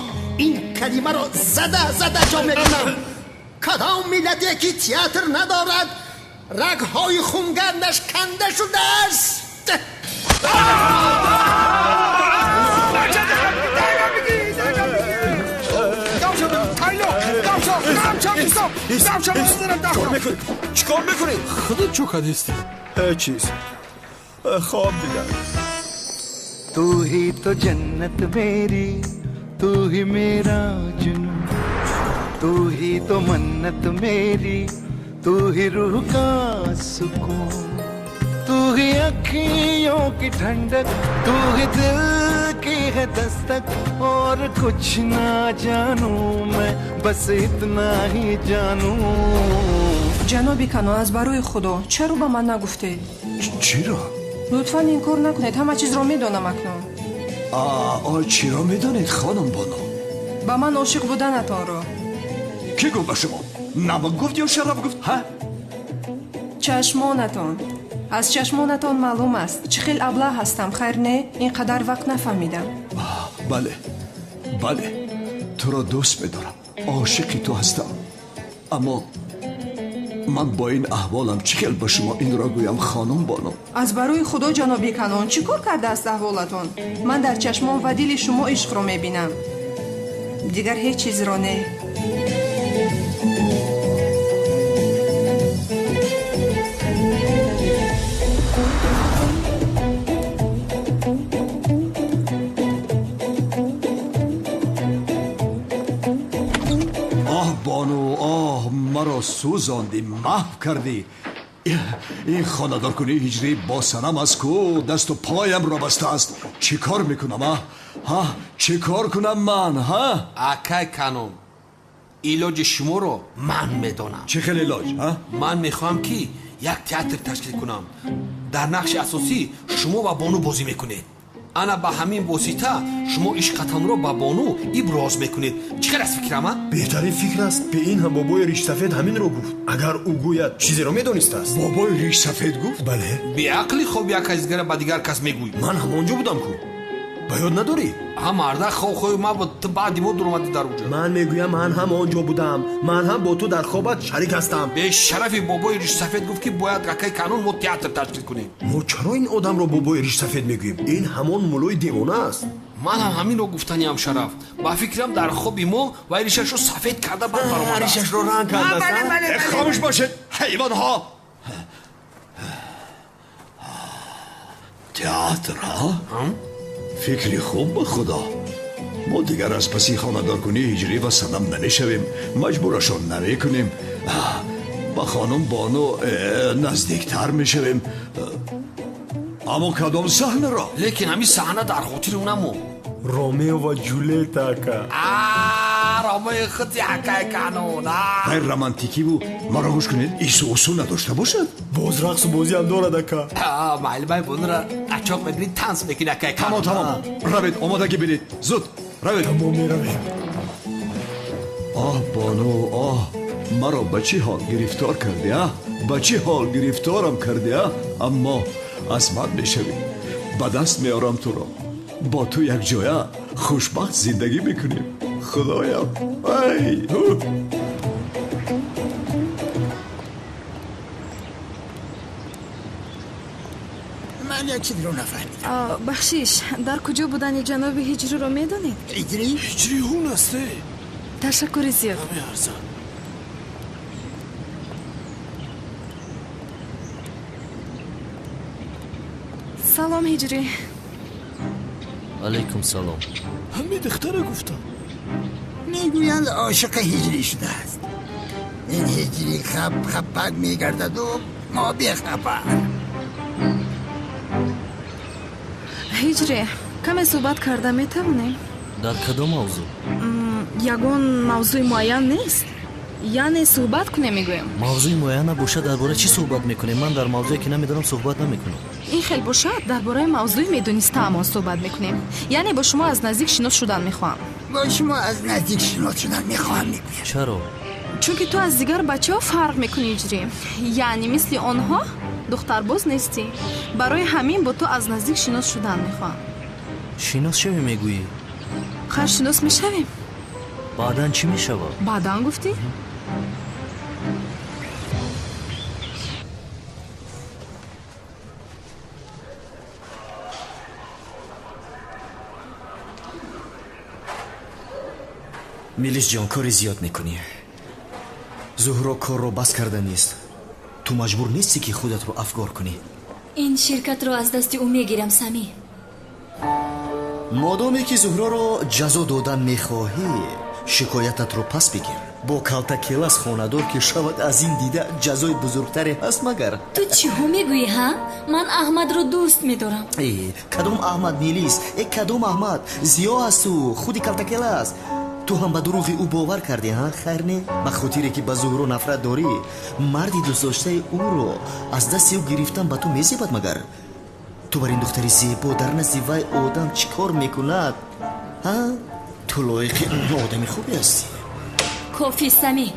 ин калимаро зада зада ҷо мекунам. Кадом миллате ки театр надорад, рагҳои хунгардаш канда шудааст. Чикор мекунӣ? Худо чӯ кардисти? Ҳеҷ чиз. Хоб дидам. तू ही तो जन्नत मेरी, तू ही मेरा जुनून, तू ही तो मन्नत मेरी, तू ही रूह का सुकून, तू ही अखियों की ठंडक, तू ही दिल की है दस्तक, और कुछ ना जानू मैं, बस इतना ही जानू. Ҷаноби Канон, аз барои Худо чаро ба ман нагуфтед? Чиро? Лутфан инкор накунед, ҳама чизро медонам акнун. Чиро медонед, хонум Бону? Ба ман ошиқ буданатонро. Кӣ гуфт ба шумо? Намак гуфт ё Шараф гуфт, ҳа? Чашмонатон. Аз чашмонатон маълум аст. Чӣ хел аблаҳ ҳастам, хайр не? Ин қадар вақт нафаҳмидам. Бале, бале, туро дӯст медорам, ошиқи ту ҳастам. Аммо ман бо ин аҳволам чӣ хел ба шумо инро гӯям, хонум Бону? Аз барои Худо, ҷаноби Канон, чӣ кор кардааст аҳволатон? Ман дар чашмон ва дили шумо ишқро мебинам. Дигар ҳеҷ чизро не. Оҳ, Бону, оҳ, маро сӯзондӣ, маҳв кардӣ. Ин хонадоркунии ҳиҷрӣ бо санам аст ку, дасту поямро бастааст. Чӣ кор мекунам, а? Ҳа, чӣ кор кунам ман, ҳа? Акай Канон, илоҷи шуморо ман медонам. Чӣ хел илоҷ, ҳа? Ман мехоҳам ки як театр ташкил кунам. Дар нақши асосӣ шумо ва Бону бозӣ мекунед. Ана ба ҳамин восита шумо ишқатонро ба бону иброз мекунед. Чӣ хел аст фикрам, а? Беҳтарин фикр аст. Бе ин ҳам бобои ришсафед ҳаминро гуфт. Агар ӯ гӯяд, чизеро медонистааст. Бобои ришсафед гуфт? Бале. Беақли хоб як кас дигара ба дигар кас мегӯй. Ман ҳамон ҷо будам ку. Ба ёд надорӣ? Ҳа, марда хоб хоби ман буд, ту баъди мо дуромадӣ дар уҷо. Ман мегӯям, ман ҳам он ҷо будам. Ман ҳам бо ту дар хобат шарик ҳастам. Бешарафи бобои ришсафед гуфт, ки бояд акаи Канон мо театр ташкил кунем. Мо чаро ин одамро бобои ришсафед мегӯем? Ин ҳамон муллои девона аст. Ман ҳам ҳаминро гуфтаниам, Шараф. Ба фикрам, дар хоби мо вай ришашро сафед карда баъд баромадааст. Ришашро ранг кардааст. Хомӯш бошед, ҳайвонҳо! Театр, ҳа? Фикри хуб, ба худо. Мо дигар аз паси хонадоркунии Ҳиҷрӣ ва Санам намешавем, маҷбурашон намекунем. Ба хонум Бону наздиктар мешавем. Аммо кадом саҳнаро? Лекин ҳамин саҳна дар хотири ӯ намонд. Ромео ва Ҷулета, ака. Ромеои худи акаи Канон. Ғайр романтикиву, маро гӯш кунед, ису усу надошта бошад. Боз рақсу бозиам дорад, ака. Маълимаи Бонура ачоқ мекунӣ, танс мекунӣ, акаи Канон. Тамом, тамом, равед, омодагӣ бинед, зуд равед. Тамом, меравем. Оҳ, Бону, оҳ, маро ба чӣ ҳол гирифтор кардӣ, а? Ба чӣ ҳол гирифторам кардӣ, а? Аммо аз ман мешавӣ, ба даст меорам туро. Бо ту якҷоя хушбахт зиндагӣ мекунем. Худоям, ай! Ман як чизро нафаҳмидам. Бахшиш, дар куҷо будани ҷаноби Ҳиҷриро медонед? Ҳиҷрӣ? Ҳиҷрӣ ҳун аст, э? Ташаккури зиёд. Намеарзад. Салом, Ҳиҷрӣ. Алайкум салом. Ҳамин духтара гуфтам. Мегӯянд, ошиқи Ҳиҷрӣ шудааст. Ин Ҳиҷрӣ хап хапак мегардаду мо бехабар. Ҳиҷрӣ, каме суҳбат карда метавонем? Дар кадом мавзӯъ? Ягон мавзӯи муайян нест. Яъне суҳбат кунем, мегӯем. Мавзӯи муайян набошад, дар бораи чӣ суҳбат мекунем? Ман дар мавзӯе, ки намедонам, суҳбат намекунам. Ин хел бошад, дар бораи мавзӯи медонистаамон суҳбат мекунем. Яъне бо шумо аз наздик шинос шудан мехоҳам. Бо шумо аз наздик шинос шудан мехоҳам, мегӯям. Чаро? Чунки ту аз дигар бачаҳо фарқ мекунӣ, Ҳиҷрӣ. Яъне мисли онҳо духтарбоз нестӣ. Барои ҳамин бо ту аз наздик шинос шудан мехоҳам. Шинос шавӣ, мегӯӣ? Хар, шинос мешавем. Баъдан чӣ мешавад? Баъдан гуфтӣ? Милис ҷон, кори зиёд мекунӣ. Зуҳро корро бас карда нест. Ту маҷбур нестӣ, ки худатро афгор кунӣ. Ин ширкатро аз дасти ӯ мегирам, Самӣ. Модоме ки Зуҳроро ҷазо додан мехоҳӣ, шикоятатро пас бигир. Бо калтакелас хонадор ки шавад, аз ин дида ҷазои бузургтаре ҳаст магар? Ту чиҳо мегӯӣ, ҳа? Ман Аҳмадро дӯст медорам. Э, кадом Аҳмад, Милис? Э, кадом Аҳмад? Зиё асту худи калтакелас. Ту ҳам ба дурӯғи ӯ бовар кардӣ, ҳа? Хайр, не, ба хотире ки ба Зуҳро нафрат дорӣ, марди дӯстдоштаи ӯро аз дасти ӯ гирифтан ба ту мезебад магар? Ту бар ин духтари зебо дар назди вай одам чӣ кор мекунад, ҳа? Ту лоиқи одами хубе ҳастӣ. Кофӣ, Самӣ,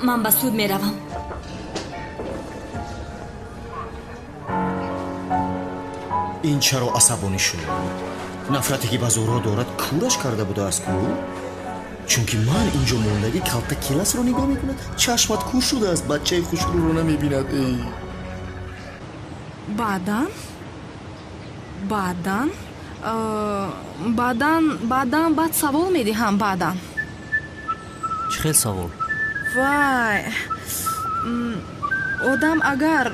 ман ба суд меравам. Ин чаро асабонӣ шуд? Нафрате ки ба Зуҳро дорад, кӯраш карда будааст ку? Чунки ман инҷо мондагӣ калта келасро нигоҳ мекунад. Чашмат кӯр шудааст, бачаи хушрӯро намебинад. Эй, Баъдан, баъдан, баъдан, баъдан, баъд савол медиҳам, баъдан. Чӣ хел савол? Вай, одам агар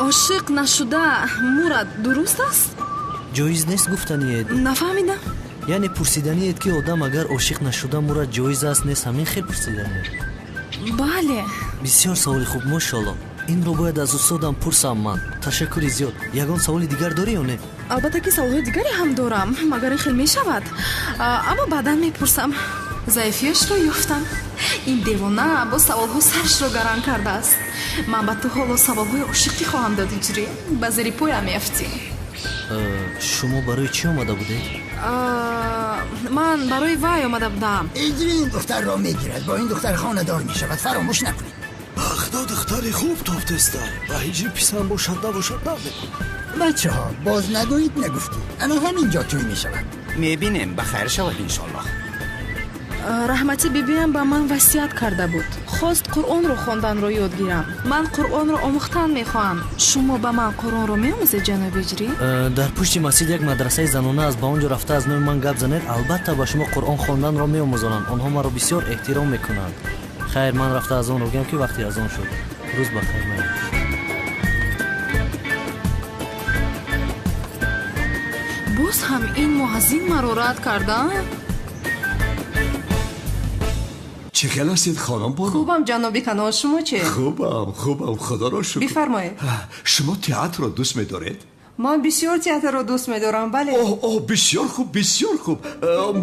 ошиқ нашуда мурад, дуруст аст? Ҷоиз нест гуфтаниед? Нафаҳмидам. Яъне пурсиданиед, ки одам агар ошиқ нашуда мурад, ҷоиз аст, нест, ҳамин хел пурсиданиед? Бале. Бисёр саволи хуб, мошалло. Инро бояд аз устодам пурсам ман. Ташаккури зиёд. Ягон саволи дигар дорӣ ё не? Албатта ки саволҳои дигаре ҳам дорам, магар ин хел мешавад? Аммо баъдан мепурсам. Заифиашро ёфтам. Ин девона бо саволҳо сарашро гаранг кардааст. Ман ба ту ҳоло саволҳои ошиқӣ хоҳам дод, Ҳиҷрӣ, ба зери поям меафтӣ. Шумо барои чӣ омада будед? Ман барои вай омада будам. Ҳиҷрӣ ин духтарро мегирад, бо ин духтар хонадор мешавад. Фаромӯш накунед. Ба худо духтари хуб тофтеста. Ба ҳиҷрӣ писанд бошад набошад намедонам. Бачаҳо, боз нагӯед нагуфтӣ. Ана ҳамин ҷо тӯй мешавад. Мебинем, ба хайр шавад иншоаллоҳ. Раҳматӣ бибиям ба ман васият карда буд. Хост Қуръонро хонданро ёд гирам. Ман Қуръонро омӯхтан мехоҳам. Шумо ба ман Қуръонро меомӯзед, ҷаноби Ҳиҷрӣ? Дар пушти масҷид як мадрасаи занона аст. Ба он ҷо рафта аз номи ман гап занед, албатта ба шумо Қуръон хонданро меомӯзонанд. Онҳо маро бисёр эҳтиром мекунанд. Хайр, ман рафта аз он рӯгам ки вақти аз он шуд. Рӯз ба хайр меоям. Боз ҳам ин муаззин маро рад карда? Чӣ хел ҳастед, хонум бону? Хубам, ҷаноби Канон, шумо чӣ? Хубам, хубам, худоро шукр. Бифармоед. Шумо театрро дӯст медоред? Ман бисёр театрро дӯст медорам, бале. Оҳ, оҳ, бисёр хуб, бисёр хуб.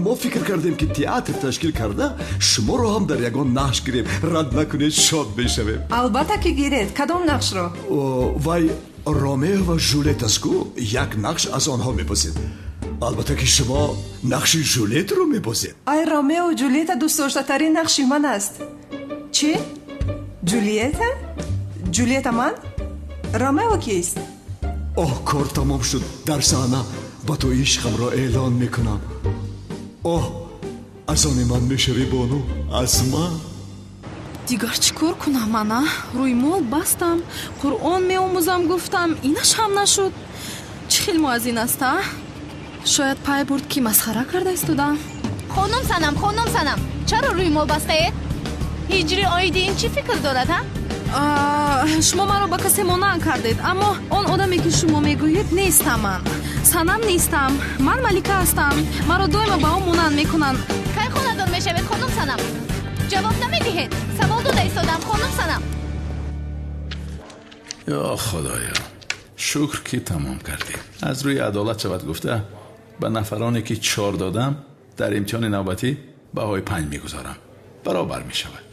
Мо фикр кардем ки театр ташкил карда шуморо ҳам дар ягон нақш гирем. Рад накунед, шод мешавем. Албатта ки гиред. Кадом нақшро? Вай Ромео ва Жулет аст ку, як нақш аз онҳо мебозед. Албатта ки шумо нақши Жулетро мебозед. Ай, Ромео Ҷулиета дӯстдоштатарин нақши ман аст. Чӣ? Ҷулиета? Ҷулиета ман? Ромео кист? Оҳ, кор тамом шуд. Дар саҳна ба ту ишқамро эълон мекунам. Оҳ, аз они ман мешавӣ, бону, аз ман. Дигар чӣ кор кунам мана? Рӯймол бастам, Қуръон меомӯзам гуфтам, инаш ҳам нашуд. Чӣ хел муаззин аст, а? Шояд пай бурд ки масхара карда истодам. Хонум Санам, хонум Санам, чаро рӯймол бастаед? Ҳиҷрӣ оиди ин чӣ фикр дорад, ҳа? Шумо маро ба касе монанд кардед, аммо он одаме ки шумо мегӯед нестам ман. Санам нестам, ман Малика ҳастам. Маро доимо ба он монанд мекунанд. Кай хонадор мешавед, хонум Санам? Ҷавоб намедиҳед. Савол дода истодам, хонум Санам. Ё худоё, шукр ки тамом кардем. Аз рӯи адолат шавад гуфта, ба нафароне ки 4 додам, дар имтиҳони навбатӣ баҳои 5 мегузорам. Баробар мешавад.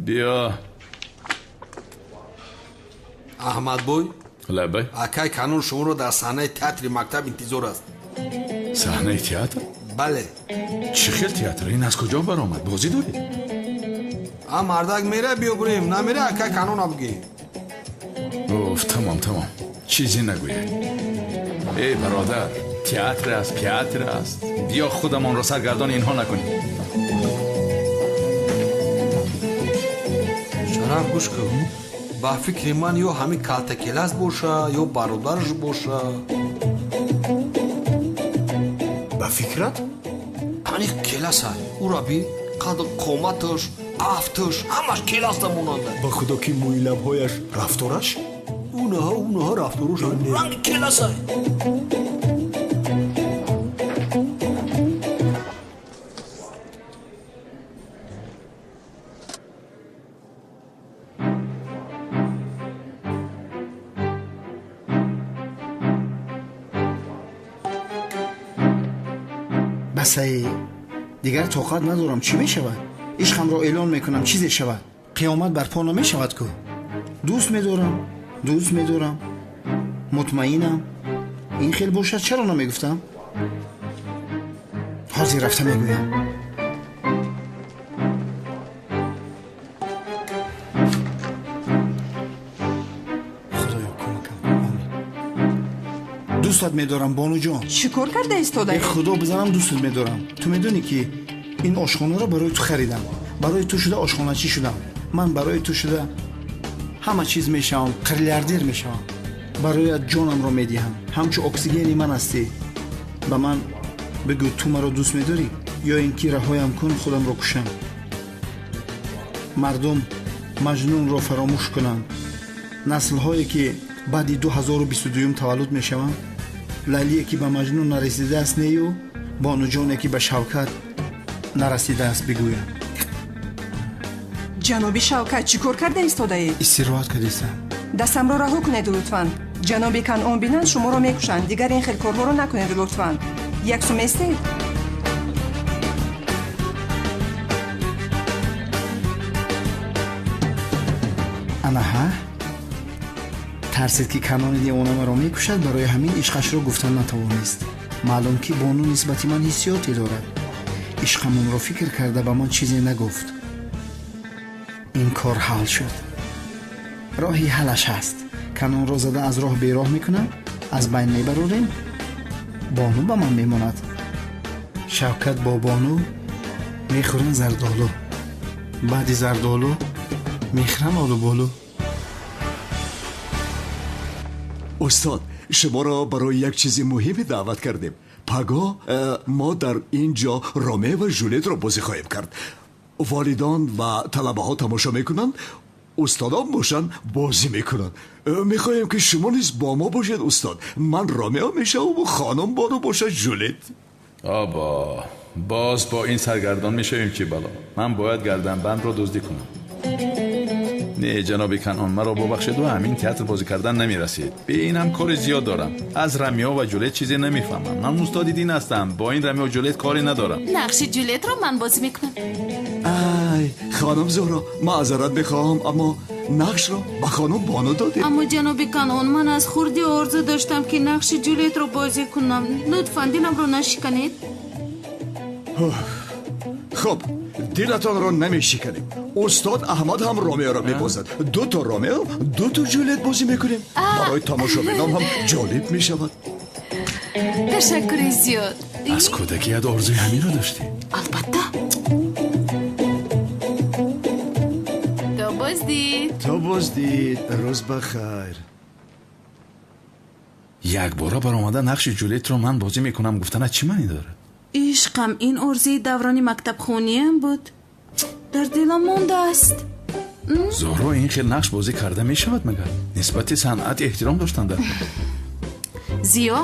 Биё. Аҳмадбой? Лабай. Акай Канон шуморо дар саҳнаи театри мактаб интизор аст. Саҳнаи театр? Бале. Чӣ хел театр? Ин аз куҷо баромад? Бозӣ доред? А мардак мера, биё гурем. Намера, акай Канона бигӣ. Уф, тамом, тамом. Чизе нагӯед. Эй бародар, театр аст, театр аст. Биё худамонро саргардони инҳо накунем. Шараф, гӯш кун. Ба фикри ман ё ҳамин калтакелас боша, ё бародараш боша. Ба фикрат? Ҳамин келаса. Ура би, қад қоматаш, афташ, ҳамаш келаста монанда. Ба худо ки мӯи лабҳояш, рафтораш? Унаҳа, унаҳа рафторош ранги келаса. Басае, дигар тоқат надорам. Чӣ мешавад? Ишқамро эълон мекунам, чизе шавад. Қиёмат барпо намешавад ку. Дӯст медорам, дӯст медорам, мутмаинам. Ин хел бошад, чаро намегуфтам? Ҳозир рафта мегӯям. Худоё, кӯмакам. Омин. Дӯстат медорам, бонуҷон. Чӣ кор карда истодаӣ? Э худо бизанам, дӯстат медорам. Ту медонӣ ки ин ошхонаро барои ту харидам. Барои ту шуда ошхоначӣ шудам. Ман барои ту шуда ҳама чиз мешавам, миллиардер мешавам. Бароят ҷонамро медиҳам. Ҳамчу оксигени ман ҳастӣ. Ба ман бигӯ, ту маро дӯст медорӣ ё ин ки раҳоям кун, худамро кушам. Мардум Маҷнунро фаромӯш кунанд. Наслҳое ки баъди 2022 таваллуд мешаванд, Лайлие ки ба Маҷнун нарасидааст нею, бонуҷоне ки ба Шавкат нарасидааст бигӯянд. Ҷаноби Шавкат, чӣ кор карда истодаед? Истироҳат кардистам. Дастамро раҳо кунед лутфан. Ҷаноби Канъон бинанд, шуморо мекушанд. Дигар ин хел корҳоро накунед лутфан. Як сум местед? Анаҳа, Тарсид ки Канони девона маро мекушад, барои ҳамин ишқашро гуфтан натавонист. Маълум ки бону нисбати ман ҳиссиёте дорад. Ишқамонро фикр карда ба ман чизе нагуфт. Ин кор ҳал шуд. Роҳи ҳалаш ҳаст. Канонро зада аз роҳ бероҳ мекунам, аз байн мебарорем, бону ба ман мемонад. Шавкат бо бону мехӯранд зардолу, баъди зардолу мехӯранд олуболу. Устод, шуморо барои як чизи муҳиме даъват кардем. Пагоҳ мо дар ин ҷо Ромео ва Жулетро бозӣ хоҳем кард. Волидон ва талабаҳо тамошо мекунанд, устодон бошанд бозӣ мекунанд. Мехоҳем ки шумо низ бо мо бошед, устод. Ман Ромео мешавам ва хонум Бону бошад Жулет. Обо, боз бо ин саргардон мешавем, чӣ бало. Ман бояд гарданбандро дуздӣ кунам. Не, ҷаноби Канон, маро бубахшед, ва ҳамин театр бозӣ кардан намерасид. Бе ин ҳам кори зиёд дорам. Аз Ромео ва Жулет чизе намефаҳмам. Ман устоди дин ҳастам, бо ин Ромео Жулет коре надорам. Нақши Жулетро ман бозӣ мекунам. Ай, хонум Зуҳро, маъзарат мехоҳам, аммо нақшро ба хонум Бону додем. Аммо ҷаноби Канон, ман аз хурдӣ орзу доштам ки нақши Жулетро бозӣ кунам. Лутфан диламро нашиканед. Хуб, дилатонро намешиканем. Устод Аҳмад ҳам Ромеоро мебозад. Ду то Ромео, ду то Жулет бозӣ мекунем. Барои тамошобинон ҳам ҷолиб мешавад. Ташаккури зиёд. Аз кӯдакият орзуи ҳаминро доштӣ? Албатта. То боздид. То боздид. Рӯз ба хайр. Якбора баромада нақши Жулетро ман бозӣ мекунам гуфтанат чӣ маъне дорад? Ишқам ин орзуи даврони мактабхониям буд. Дар дилам мондааст. Зуҳро, ин хел нақш бозӣ карда мешавад магар? Нисбати санъат эҳтиром доштан дар. Зиё,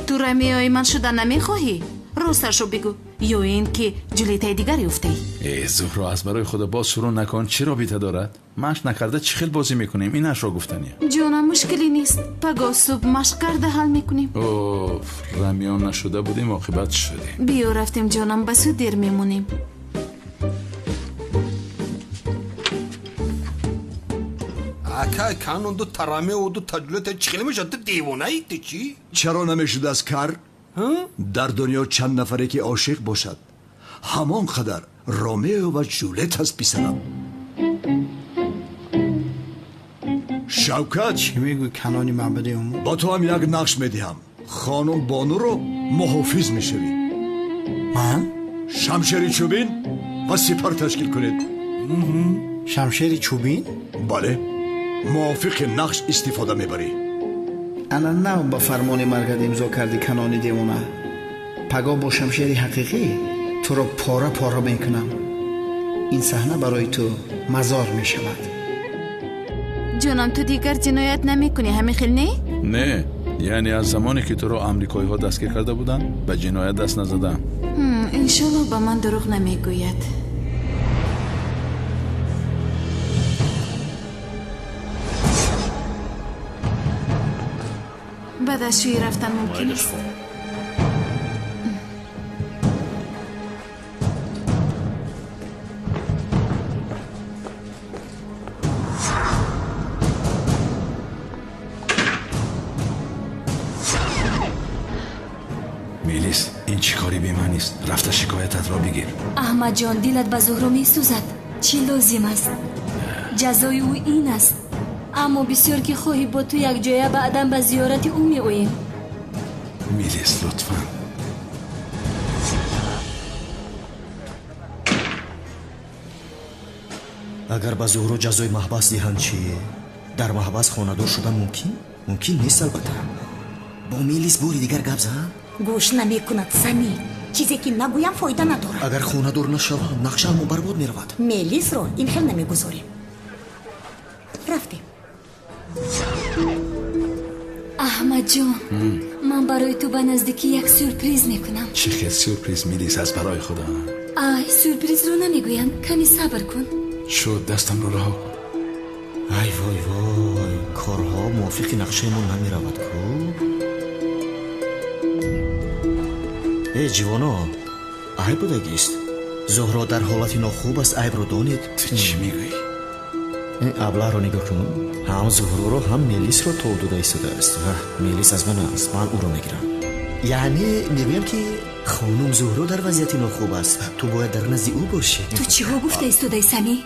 ту Ромеои ман шуда намехоҳӣ? Росташро бигӯ, ё ин ки Ҷулетаи дигар ёфтаӣ? Э, Зуҳро, аз барои худо боз шурӯъ накун. Чӣ робита дорад? Машқ накарда чӣ хел бозӣ мекунем? Инашро гуфтания. Ҷонам, мушкиле нест. Пагоҳ субҳ машқ карда ҳал мекунем. Оф, Ромео нашуда будем, оқибат шудем. Биё рафтем, ҷонам, ба сӯ дер мемонем. Акай Канон, ду та Ромео, ду та Ҷулета чӣ хел мешавад? Ту девонаӣ, ту чӣ? Чаро намешудааст, кар? Дар дунё чанд нафаре ки ошиқ бошад, ҳамон қадар Ромео ва Жулет аст, писарам. Шавкат, чӣ мегӯӣ, Канони маъбади умум? Ба ту ҳам як нақш медиҳам. Хонум Бонуро муҳофиз мешавӣ. Ман? Шамшери чӯбин ва сипар ташкил кунед. Шамшери чӯбин? Бале, мувофиқи нақш истифода мебарӣ. Ана нав ба фармони маргат имзо кардӣ, Канони девона. Пагоҳ бо шамшери ҳақиқӣ туро пора пора мекунам. Ин саҳна барои ту мазор мешавад. Ҷонам, ту дигар ҷиноят намекунӣ, ҳамин хел не? Не, яъне аз замоне ки туро амрикоиҳо дастгир карда буданд, ба ҷиноят даст назадам. Иншоллоҳ ба ман дурӯғ намегӯяд. Баъд аз шӯӣ рафтан мумкин аст? Мелис, ин чӣ кори бемаънист? Рафта шикоятатро бигир. Аҳмадҷон, дилат ба Зуҳро месӯзад. Чӣ лозим аст? Ҷазои ӯ ин аст. Аммо бисёр ки хоҳӣ бо ту якҷоя баъдан ба зиёрати ӯ меоем. Мелис, лутфан. Агар ба Зуҳро ҷазои маҳбас диҳанд чӣ? Дар маҳбас хонадор шудан мумкин? Мумкин нест, албатта. Бо Мелис бори дигар гап зан? Гӯш намекунад, Самӣ. Чизе ки нагӯям фоида надорад. Агар хонадор нашавам, нақшаамон барбод меравад. Мелисро ин хел намегузорем. Рафтем. Аҳмадҷон, ман барои ту ба наздикӣ як сюрприз мекунам. Чӣ хел сюрприз, Мелис, аз барои худо? Ай, сюрпризро намегӯям, каме сабр кун. Шуд, дастамро раҳо кун. Ай вой вой, корҳо мувофиқи нақшаи мо намеравад ку. Э, ҷивоно, айб будагист. Зуҳро дар ҳолати нохуб аст, айбро донед. Ту чӣ мегӯӣ? Аблаҳро нигоҳ кун, ҳам Зуҳроро, ҳам Мелисро тов дода истодааст. Мелис аз ман аст, ман ӯро мегирам. Яъне мегӯям, ки хонум Зуҳро дар вазъияти нохуб аст, ту бояд дар назди ӯ бошӣ. Ту чиҳо гуфта истодаи, Самӣ?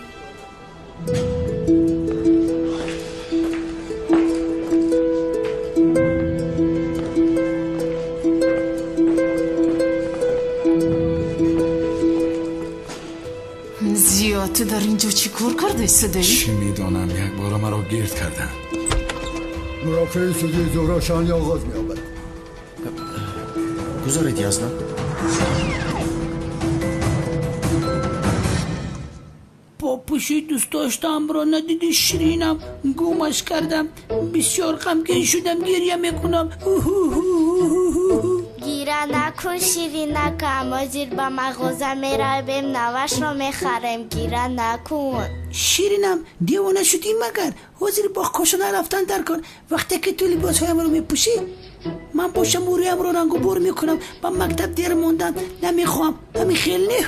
Зиё, ту дар ин ҷо чӣ кор карда истодаӣ? Чӣ медонам, якбора маро гирд карданд. Мурофиаи суди Зуҳро шанли оғоз меёбад. Гузоред, Язна. Попуши дӯстдоштаамро надиди, ширинам, гумаш кардам. Бисёр ғамгин шудам, гиря мекунам. Гира накун, ширинакам, ҳозир ба мағоза меравем, навашро мехарем. Гира накун. Ширинам, девона шудӣ магар? Ҳозир бо кошона рафтан дар кор. Вақте ки ту либосҳоямро мепӯшӣ, ман бошам рӯямро рангубор мекунам. Ба мактаб дер мондан намехоҳам. Ҳамин хел не?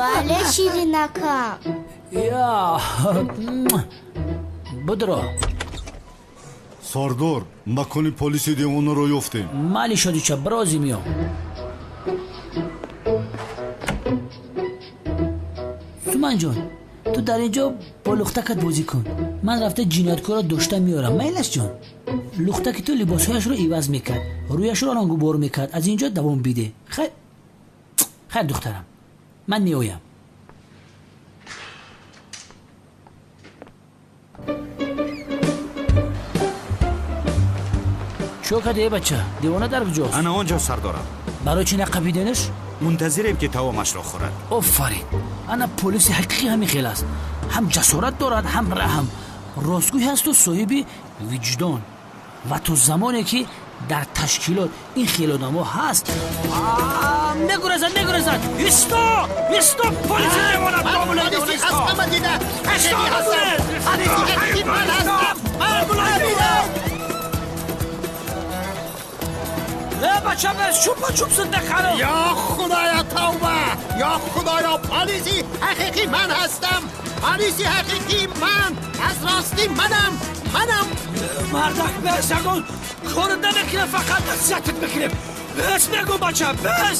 Бале, ширинакам. Я будро. Сардор, макони полиси девонаро ёфтем. Майли, шодича, бирози миём. Суманҷон, ту дар ин ҷо бо лухтакат бозӣ кун, ман рафта ҷинояткорро дошта меорам. Майлаш, ҷон. Лухтаки ту либосҳояшро иваз мекард, рӯяшро рангубор мекард. Аз ин ҷо давом биде. Хайр, хайр, духтарам, ман меоям. Чо кардӣ, э бача? Девона дар куҷост? Ана он ҷо, сардорам. Барои чӣ нақабиденаш? Мунтазирем, ки таомашро хӯрад. Офарин! Ана полиси ҳақиқӣ ҳамин хел аст, ҳам ҷасорат дорад, ҳам раҳм, ростгӯй ҳасту соҳиби виҷдон. Ва то замоне ки дар ташкилот ин хел одамо ҳаст. Мегурезад, мегурезад! Исто, исто, полиси девона! Полиси аз ҳама дида ҳақиқӣ ҳастам. Полиси ҳақиқӣ ман ҳастам. Ман. Э бача, бес, чупа чуп зинда харо. Ё худоё, тавба! Ё худоё, полиси ҳақиқӣ ман ҳастам. Полиси ҳақиқӣ ман аз ростӣ манам, манам. Мардак, бес, ягон кор намекунем, фақат насиҳатат мекунем. Бес мегӯм, бача, бес.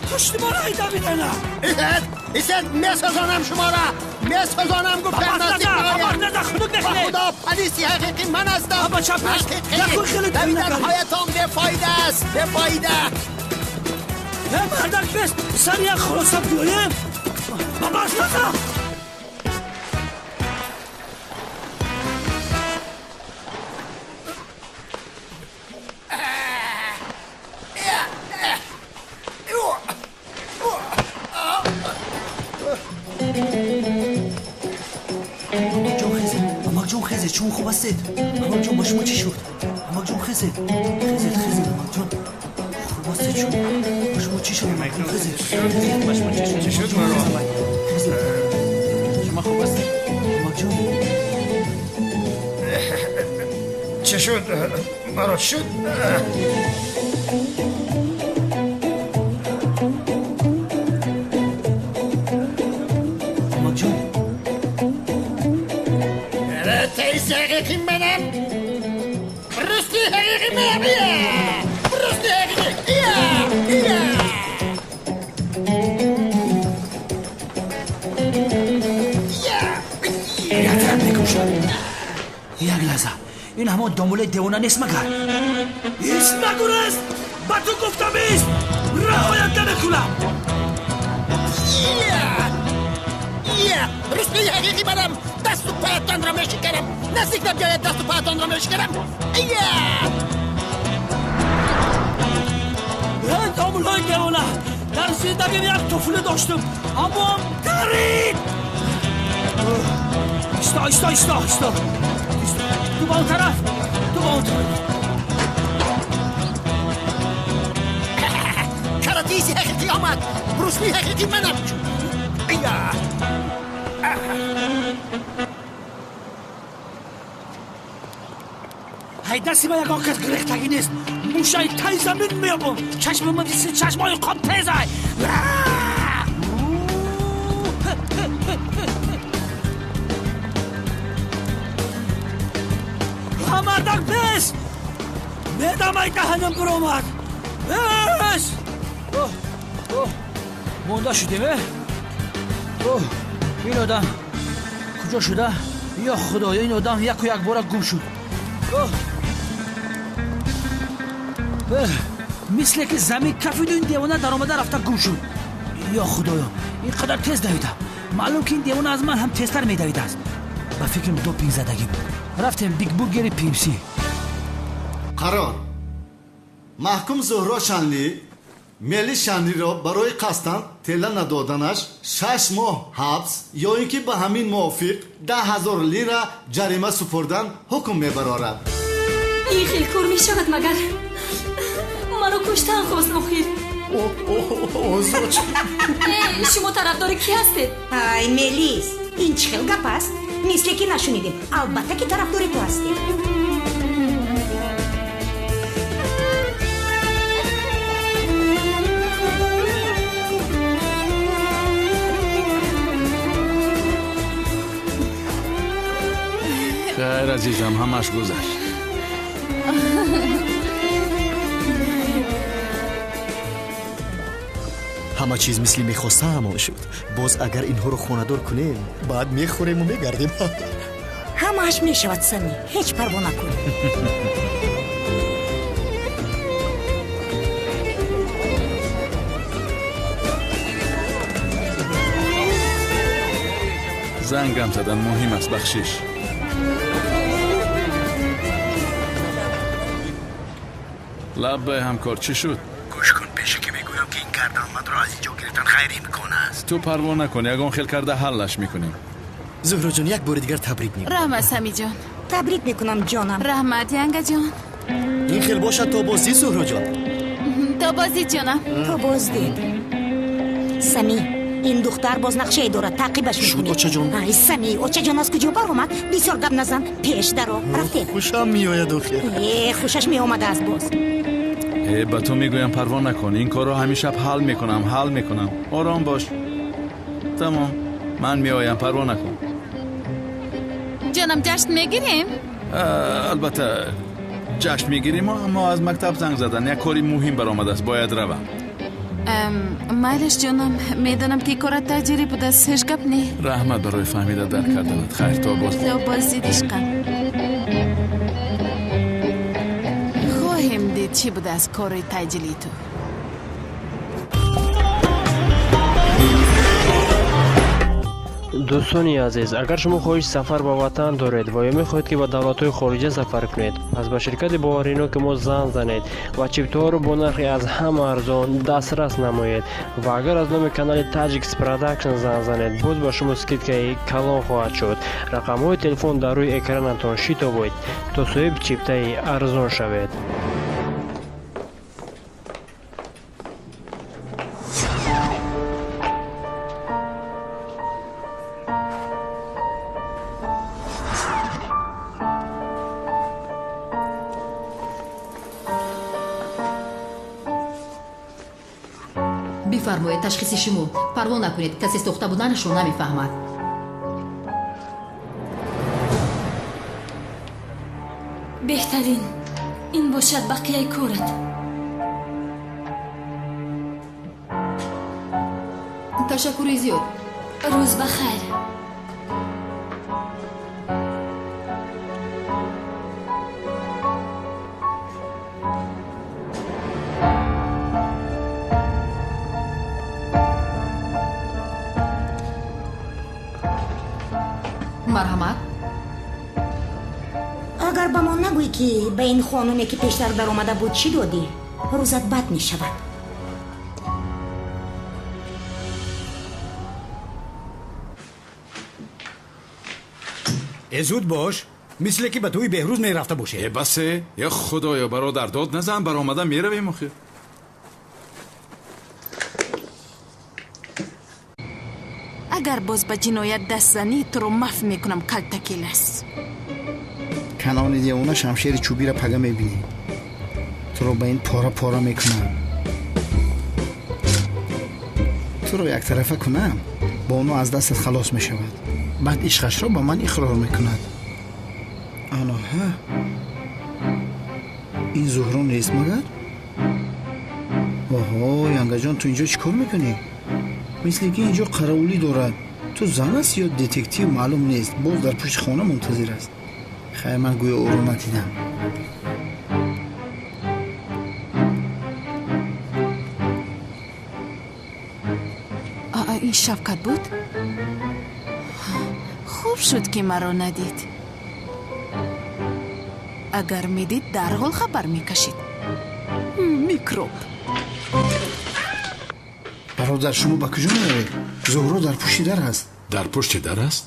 Пушти маро айда бидана. Исед, исед, месозонам шуморо, месозонам, гуфтам. Наздик хунук ба мекунем. Худо, полиси ҳақиқӣ ман ҳастам. Бача, бес. Накун хеле. Давиданҳоятон бефоида аст, бефоида. Э мардак, бес, сари як хулоса биёем. Бабас наза. Амакҷон, хезед! Амакҷон, хезед! Шумо хуб ҳастед? Амакҷон, ба шумо чӣ шуд? Амакҷон, хезед, хезед, хезед! Амакҷон, хуб ҳастед шумо? Ба шумо чӣ шуд? Хезед! Ба шумо чӣ шуд? Чӣ шуд маро? Хезед! Шумо хуб ҳастед? Амакҷон! Чӣ шуд маро? Шуд? Амакҷон! Полиси ҳақиқӣ манам. Рости ҳақиқӣ манам. Рости ҳақиқӣ. Ия, ия. Ятрам мекушад. Як лаҳза, ин ҳамон домулаи девона нест магар? Ист, нагурез! Ба ту гуфтам, ист, раҳоят намекунам. Ия, ия, рости ҳақиқӣ манам. Дасту поятонро мешикарам. Наздик набиёед, дасту поятонро мешикарам. Ия. Э домулои девона, дар зиндагим як туфлӣ доштам, аммо дарид. Исто, исто, исто, исто, исто! Ту ба он тараф, ту ба он тараф. Каратиси ҳақиқӣ омад. Брусли ҳақиқӣ манам. Ия. Ҳай, дасти ман ягон кас гирехтагӣ нест. Мушаи таи замин меёбам. Чашми ман мисли чашмои қоб тезай. Мардак бес! Медамай даҳанам биромад! Бес! Оҳ, оҳ, монда шудем, э? Оҳ, ин одам куҷо шуда? Ё Худоё, ин одам яку якбора гум шуд. Оҳ! Мисле ки замин кафиду ин девона даромада рафта гум шуд. Ё Худоё, ин қадар тез давидам. Маълум ки ин девона аз ман ҳам тезтар медавидааст. Ба фикрам допинг задагӣ буд. Рафтем бигбургери пимсӣ. Қарор: маҳкум Зуҳро Шанлӣ Мели Шанлиро барои қасдан тела надоданаш 6 моҳ ҳабс ё ин ки ба ҳамин мувофиқ 10 000 лира ҷарима супурдан ҳукм мебарорад. Ин хел кор мешавад магар? Маро куштан хост охир. Озод. Шумо тарафдори кӣ ҳастед? Ай, Мелис, ин чӣ хел гап аст? Мисле ки нашунидем. Албатта ки тарафдори ту ҳастем. Хайр, азизам, ҳамаш гузашт. Ҳама чиз мисли мехостаамон шуд. Боз агар инҳоро хонадор кунем, баъд мехӯрему мегардем. Ҳамааш мешавад, Сами, ҳеҷ парво накун. Зангам задан, муҳим аст, бахшиш. Лаббай, ҳамкор, чӣ шуд? Гӯш кун, пеше ки мегӯям ки ин гарданмандро аз ин ҷо гирифтан ғайриимкон аст. Ту парво накун, ягон хел карда ҳаллаш мекунем. Зуҳроҷон, як бори дигар табрик мекунам. Раҳмат, Самиҷон. Табрик мекунам, ҷонам. Раҳмат, янгаҷон. Ин хел бошад, то боздид, Зуҳроҷон. То боздид, ҷонам. То боздид. Сами, ин духтар боз нақшае дорад, таъқибаш шуд, очаҷон. Ай, Сами, очаҷон аз куҷо баромад? Бисёр гап назан, пеш даро. Рафтем. Хушам меояд охир. Э, хушаш меомадааст боз. Э, ба ту мегӯям, парво накун, ин корро ҳамин шаб ҳал мекунам, ҳал мекунам. Ором бош. Тамом, ман меоям, парво накун. Ҷонам, ҷашн мегирем? Албатта ҷашн мегирем, аммо аз мактаб занг задан, як кори муҳим баромадааст, бояд равам. Майлаш, ҷонам, медонам ки корат таъҷирӣ будааст, ҳеҷ гап не. Раҳмат барои фаҳмида дарк карданат. Хайр, то боз. То боздид, ишқам. Хоҳем дид, чӣ будааст кори таъҷилии ту. Дӯстони азиз, агар шумо хоҳиши сафар ба ватан доред ва ё мехоҳед, ки ба давлатҳои хориҷа сафар кунед, пас ба ширкати бовариноки мо занг занед ва чиптаҳоро бо нархи аз ҳама арзон дастрас намоед. Ва агар аз номи канали Таҷикс Продакшн занг занед, боз ба шумо скидкаи калон хоҳад шуд. Рақамҳои телефон дар рӯи экранатон. Шитобед, то соҳиби чиптаи арзон шавед. Бифармоед, ташхиси шумо. Парво накунед, касе сохта буданашро намефаҳмад. Беҳтарин ин бошад бақияи корат. Ташаккури зиёд. Рӯз ба хайр. Марҳамат. Агар ба мо нагӯӣ, ки ба ин хонуме, ки пештар даромада буд, чӣ додӣ, рӯзат бад мешавад. Э, зуд бош, мисле ки ба тӯи Беҳрӯз мерафта бошед. Э, басе, ё Худоё, бародар, дод назан, баромада меравем охир. Агар боз ба ҷиноят даст занӣ, туро маф мекунам, калтакелас. Канони девона, шамшери чӯбира пага мебинӣ. Туро ба ин пора пора мекунам. Туро яктарафа кунам, бону аз дастат халос мешавад, баъд ишқашро ба ман иқрор мекунад. Аноҳа. Ин Зуҳро нест магар? Оҳо, янгаҷон, ту инҷо чӣ кор мекунӣ? Мисли ки инҷо қаровулӣ дорад. Ту зан аст ё детектив маълум нест. Боз дар пушти хона мунтазир аст. Хайр, ман гӯё ӯро надидам. Ин Шавкат буд? Хуб шуд, ки маро надид. Агар медид, дарҳол хабар мекашид. Микроб. Бародар, шумо ба куҷо меравед? Зуҳро дар пушти дар аст. Дар пушти дар аст?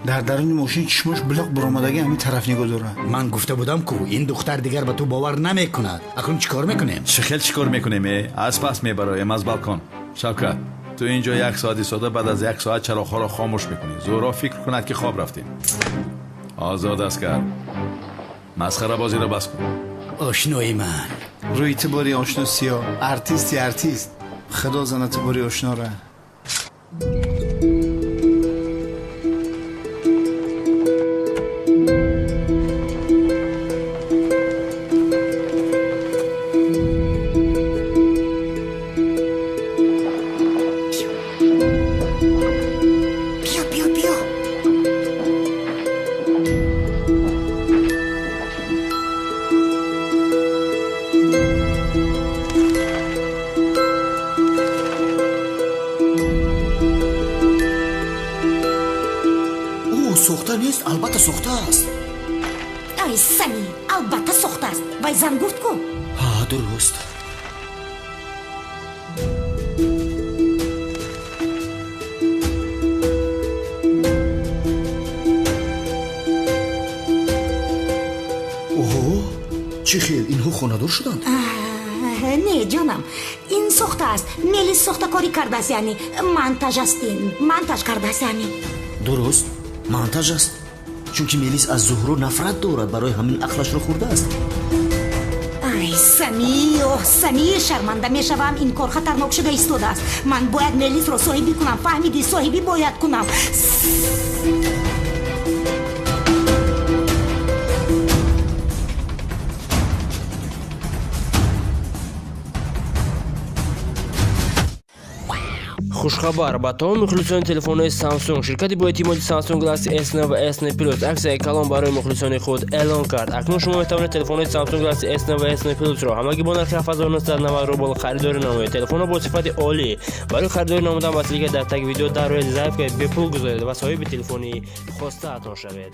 Дар даруни мошин чишмош билоқ баромадаги ҳамин тараф нигоҳ дорад. Ман гуфта будам, ку ин духтар дигар ба ту бовар намекунад. Акнун чӣ кор мекунем? Чӣ хел чӣ кор мекунем? Аз пас мебароем аз балкон. Шавкат, ту инҷо як соат истода, баъд аз як соат чароғҳоро хомӯш мекунӣ. Зуҳро фикр кунад, ки хоб рафтем. Озод аскар, масхарабозиро бас кун. Ошнои ман. Рӯи ту бори ошно сиё. Артисти артист. Худо зана ту бори ошнора. Сохта нест, албатта сохта аст. Ай Сами, албатта сохта аст. Вай зан гуфт ку? Ҳа, дуруст. Оҳо, чӣ хел инҳо хонадор шуданд? Не, ҷонам, ин сохта аст. Мелис сохтакорӣ кардааст, яъне монтаж аст, ин монтаж кардааст, яъне. Дуруст, монтаж аст, чунки Мелис аз Зуҳро нафрат дорад, барои ҳамин ақлашро хӯрдааст. Ай Сами, оҳ Сами, шарманда мешавам. Ин кор хатарнок шуда истодааст. Ман бояд Мелисро соҳибӣ кунам, фаҳмидӣ? Соҳибӣ бояд кунам. Хушхабар ба тамоми мухлисони телефонҳои Samsung. Ширкати боэътимоди Samsung Galaxy S9 ва S9 Plus аксияи калон барои мухлисони худ эълон кард. Акнун шумо метавонед телефонҳои Samsung Galaxy S9 ва S9 Plus-ро ҳамагӣ бо нархи 7990 рубл харидорӣ намоед. Телефонҳо бо сифати олӣ. Барои харидорӣ намудан ба ссылка дар таги видео дар рӯи заявкаи бепул гузоред ва соҳиби телефони хостаатон шавед.